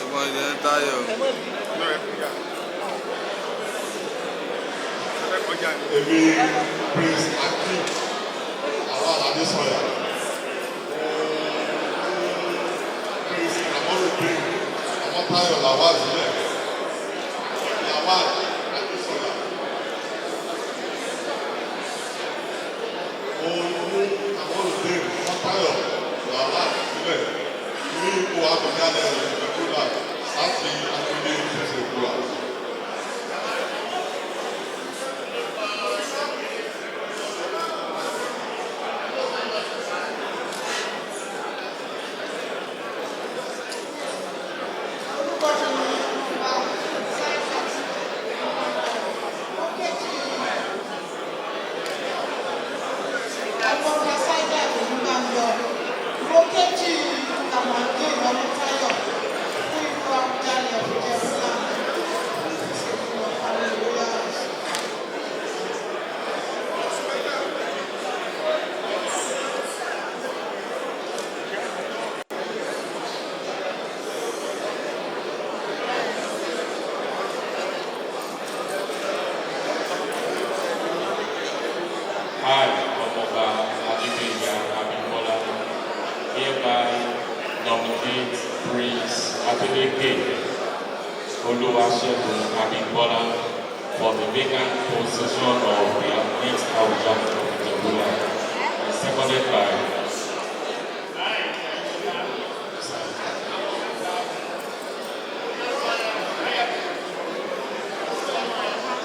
Ẹ̀gbọ́n ilẹ̀ ń tayọ̀. Èmi Prince Akeem Awal Adesanya, Prince Amorudin Ọmọtayọ Lawal sílẹ̀, Lawal Adesanya. Mo mú Amorudin Ọmọtayọ Lawal sílẹ̀ ní ipò Awùjalẹ̀ Ìjẹ̀bú-Land láti agbolé Fùṣẹ̀gbùwà. Orúkọ tèmi ni Ọba Saidat Okechi. Ọmọọba Saidat Olúbànjọ Okechi Kamaldeen Ọmọtáyọ̀ fún ipò Awùjalẹ̀ Ìjẹ̀bú-Land fún Fùṣẹ̀gbùwà family royal house. I, Omoba Adegbenga Abimbola, hereby nominate Prince Adeleke Oluwasegun Abimbola for the vacant position of the next Awujale of Ijebuland. And seconded by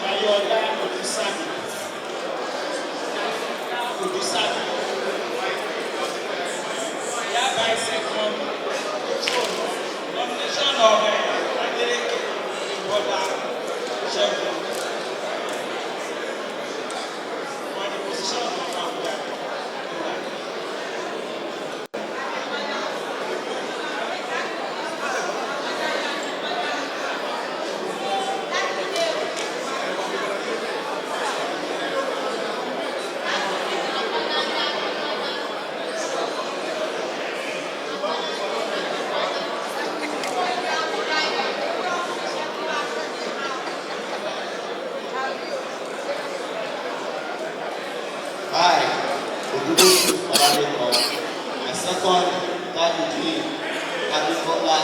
Ayọ̀lá Odùsàmì. Odùsàmì. Hereby second nomination of Adeleke Abimbola Segun for the position of Awujale. I, Odubosu Olalekan, I second Tajudeen Abimbola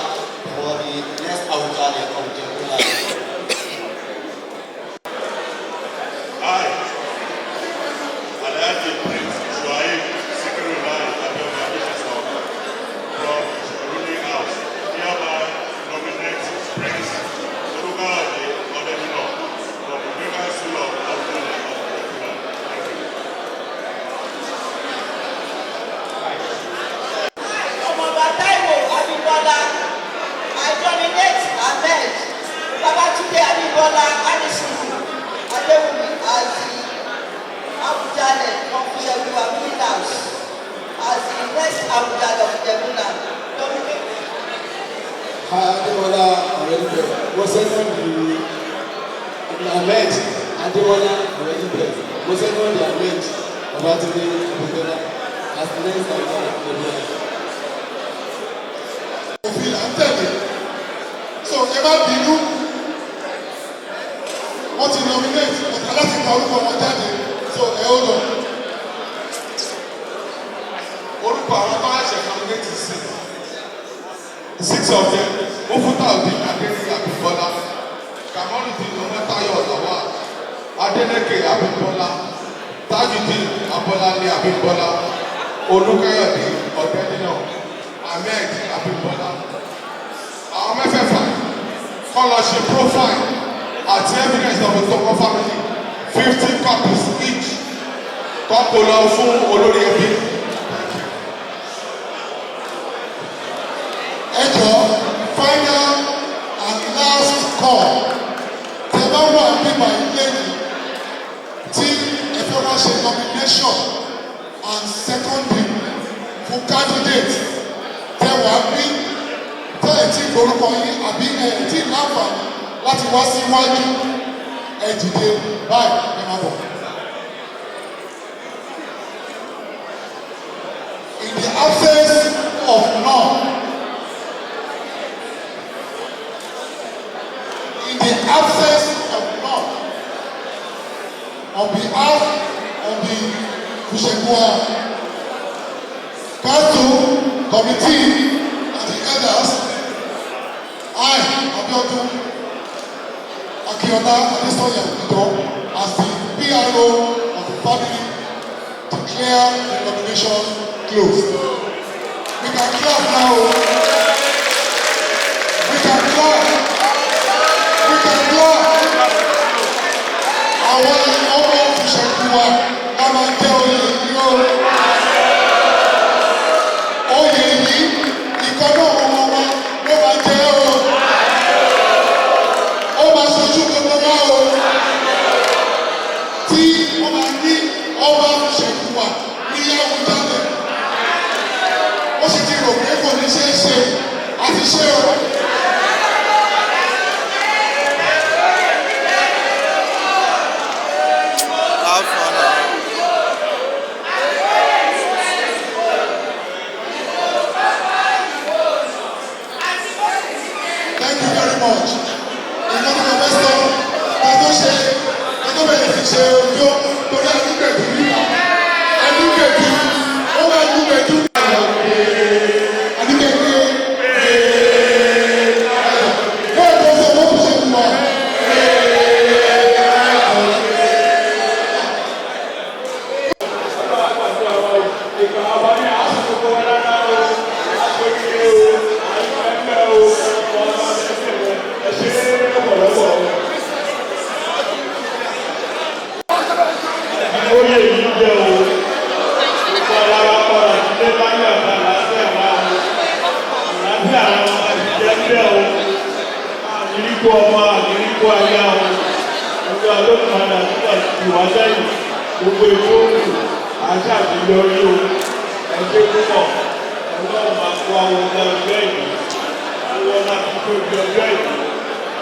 for the next Awujale of Ijebuland. I, Alhaji Prince Shuaib Sikirulai Abiodun Adesesan from ruling house, hereby nominate Prince Olukayode Odedina for the vacant stool of Awujale of Ijebuland. Thank you. Ọmọọba Taiwo Abimbola, I nominate Ahmed Babatunde Abimbola Anisuru Adewumi as the Awujale of Ijebu ruling house as the next Awujale of Ijebuland. Nominate. I, Ademola Oredipe, mo second the Ahmed Ademola Oredipe, mo second the Ahmed Babatunde Abimbola as the next Awujale of Ijebuland. Òfin là ń tẹ̀lé, so ẹ má bínú. Wọ́n ti nominate ọ̀tá láti ka orúkọ wọn jáde, so ẹ ó lọ. Orúkọ àwọn tó ṣẹ̀ṣẹ̀ nominate sí, six of them: Mufutaudeen Adeniyi Abimbola, Kamorudeen Omotayo Lawal, Adeleke Abimbola, Tajudeen Abolale Abimbola, Olukayode Ọdẹdínà, Ahmed Abimbola. Àwọn mẹ́fẹ̀ẹ̀fà kọ́ lọ ṣe profile àti evidence of the family, 50 copies each, kọ́ kó lọ fún olórí ẹbí. Ẹ jọ, final and last call. Tẹ bá wà nípa ilé yìí tí ẹ fẹ́ wá ṣe nomination and seconding fún candidate, tẹ wà bí tẹ ẹ tí forúkọ yín àbí ẹ tí láǹfààní láti wá síwájú, ẹ dìde báyìí, ẹ máa bọ̀. In the absence of none, in the absence of none, on behalf of the Fusengbuwa Council Committee and the elders, I, Abiodun Akinola Adesoya Ido, as the PRO of the family, declare the nomination closed. We can clap now. We can clap. We can clap. Àwọn ọmọ Fùsẹ̀gbùwà la máa jẹ́ oyè yìí o. Oyè yìí, ìkan náà ọmọ wa ló máa jẹ́ o. Ó máa ṣojú gbogbo wa o. Tí wọ́n máa ní ọba Fùsẹ̀gbùwà ní Awùjalẹ̀. Ó sì ti rò pé kò ní ṣeé ṣe àti ṣe o. Have fun now. Thank you very much. Ìjọba tí mo fẹ́ sọ, ká tó ṣe, ká tó bẹ̀rẹ̀ sí ṣe ojú torí adúgbẹ̀dù níta. Adúgbẹ̀dù, ó wà adúgbẹ̀dù. Adúgbẹ̀dù. Ìgbà ọba ní àásùkò wa dáadáa o, àṣoríire o, àìpẹ́pẹ́ o, ọba ẹ ṣe lọ́pọ̀lọpọ̀ o. Oyè yìí jẹ́ o, ìgbà wa padà sílé láyé àti àlàáfíà wa o, àlàáfíà ara wa ti jẹ́ bẹ́ẹ̀ o, àníríkó ọmọ àníríkó aya o, gbogbo alóòpadà nígbà tí wàá sẹ́yìn, gbogbo ìfowópamọ́ àti àṣeyọrí o, ẹ ṣé púpọ̀, ọlọ́run máa kó àwọn ọmọ ọjọ́ ìlú, owó láti tóbi ọjọ́ ìlú,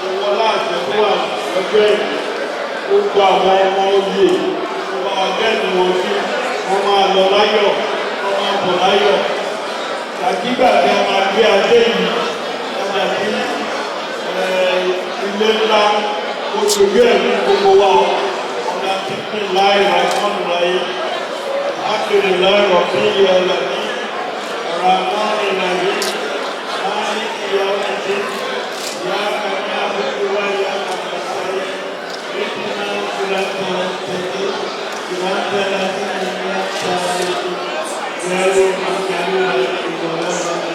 owó láti tó wà lọ́jọ́ ìlú, gbogbo àwọn ọmọ oyè, ọmọ ọgẹ́ni wọn sí, wọ́n máa lọ láyọ̀, wọ́n máa bọ̀ láyọ̀. Gbàgbígbà tí a máa gbé adé yìí, a máa di ilé ńlá, oṣù yóò ní gbogbo wa o, ọ̀nà pínpín láì ráì mọ́nù láyé. Alhamdulillah Rabbil Alamin, Ar-Rahman Ar-Rahim, Maliki Yawmiddin, Iyyaka na'budu wa iyyaka nasta'in, Ihdina siratal mustaqim, siratal ladzina an'amta 'alaihim, ghayril maghdubi 'alaihim waladdallin.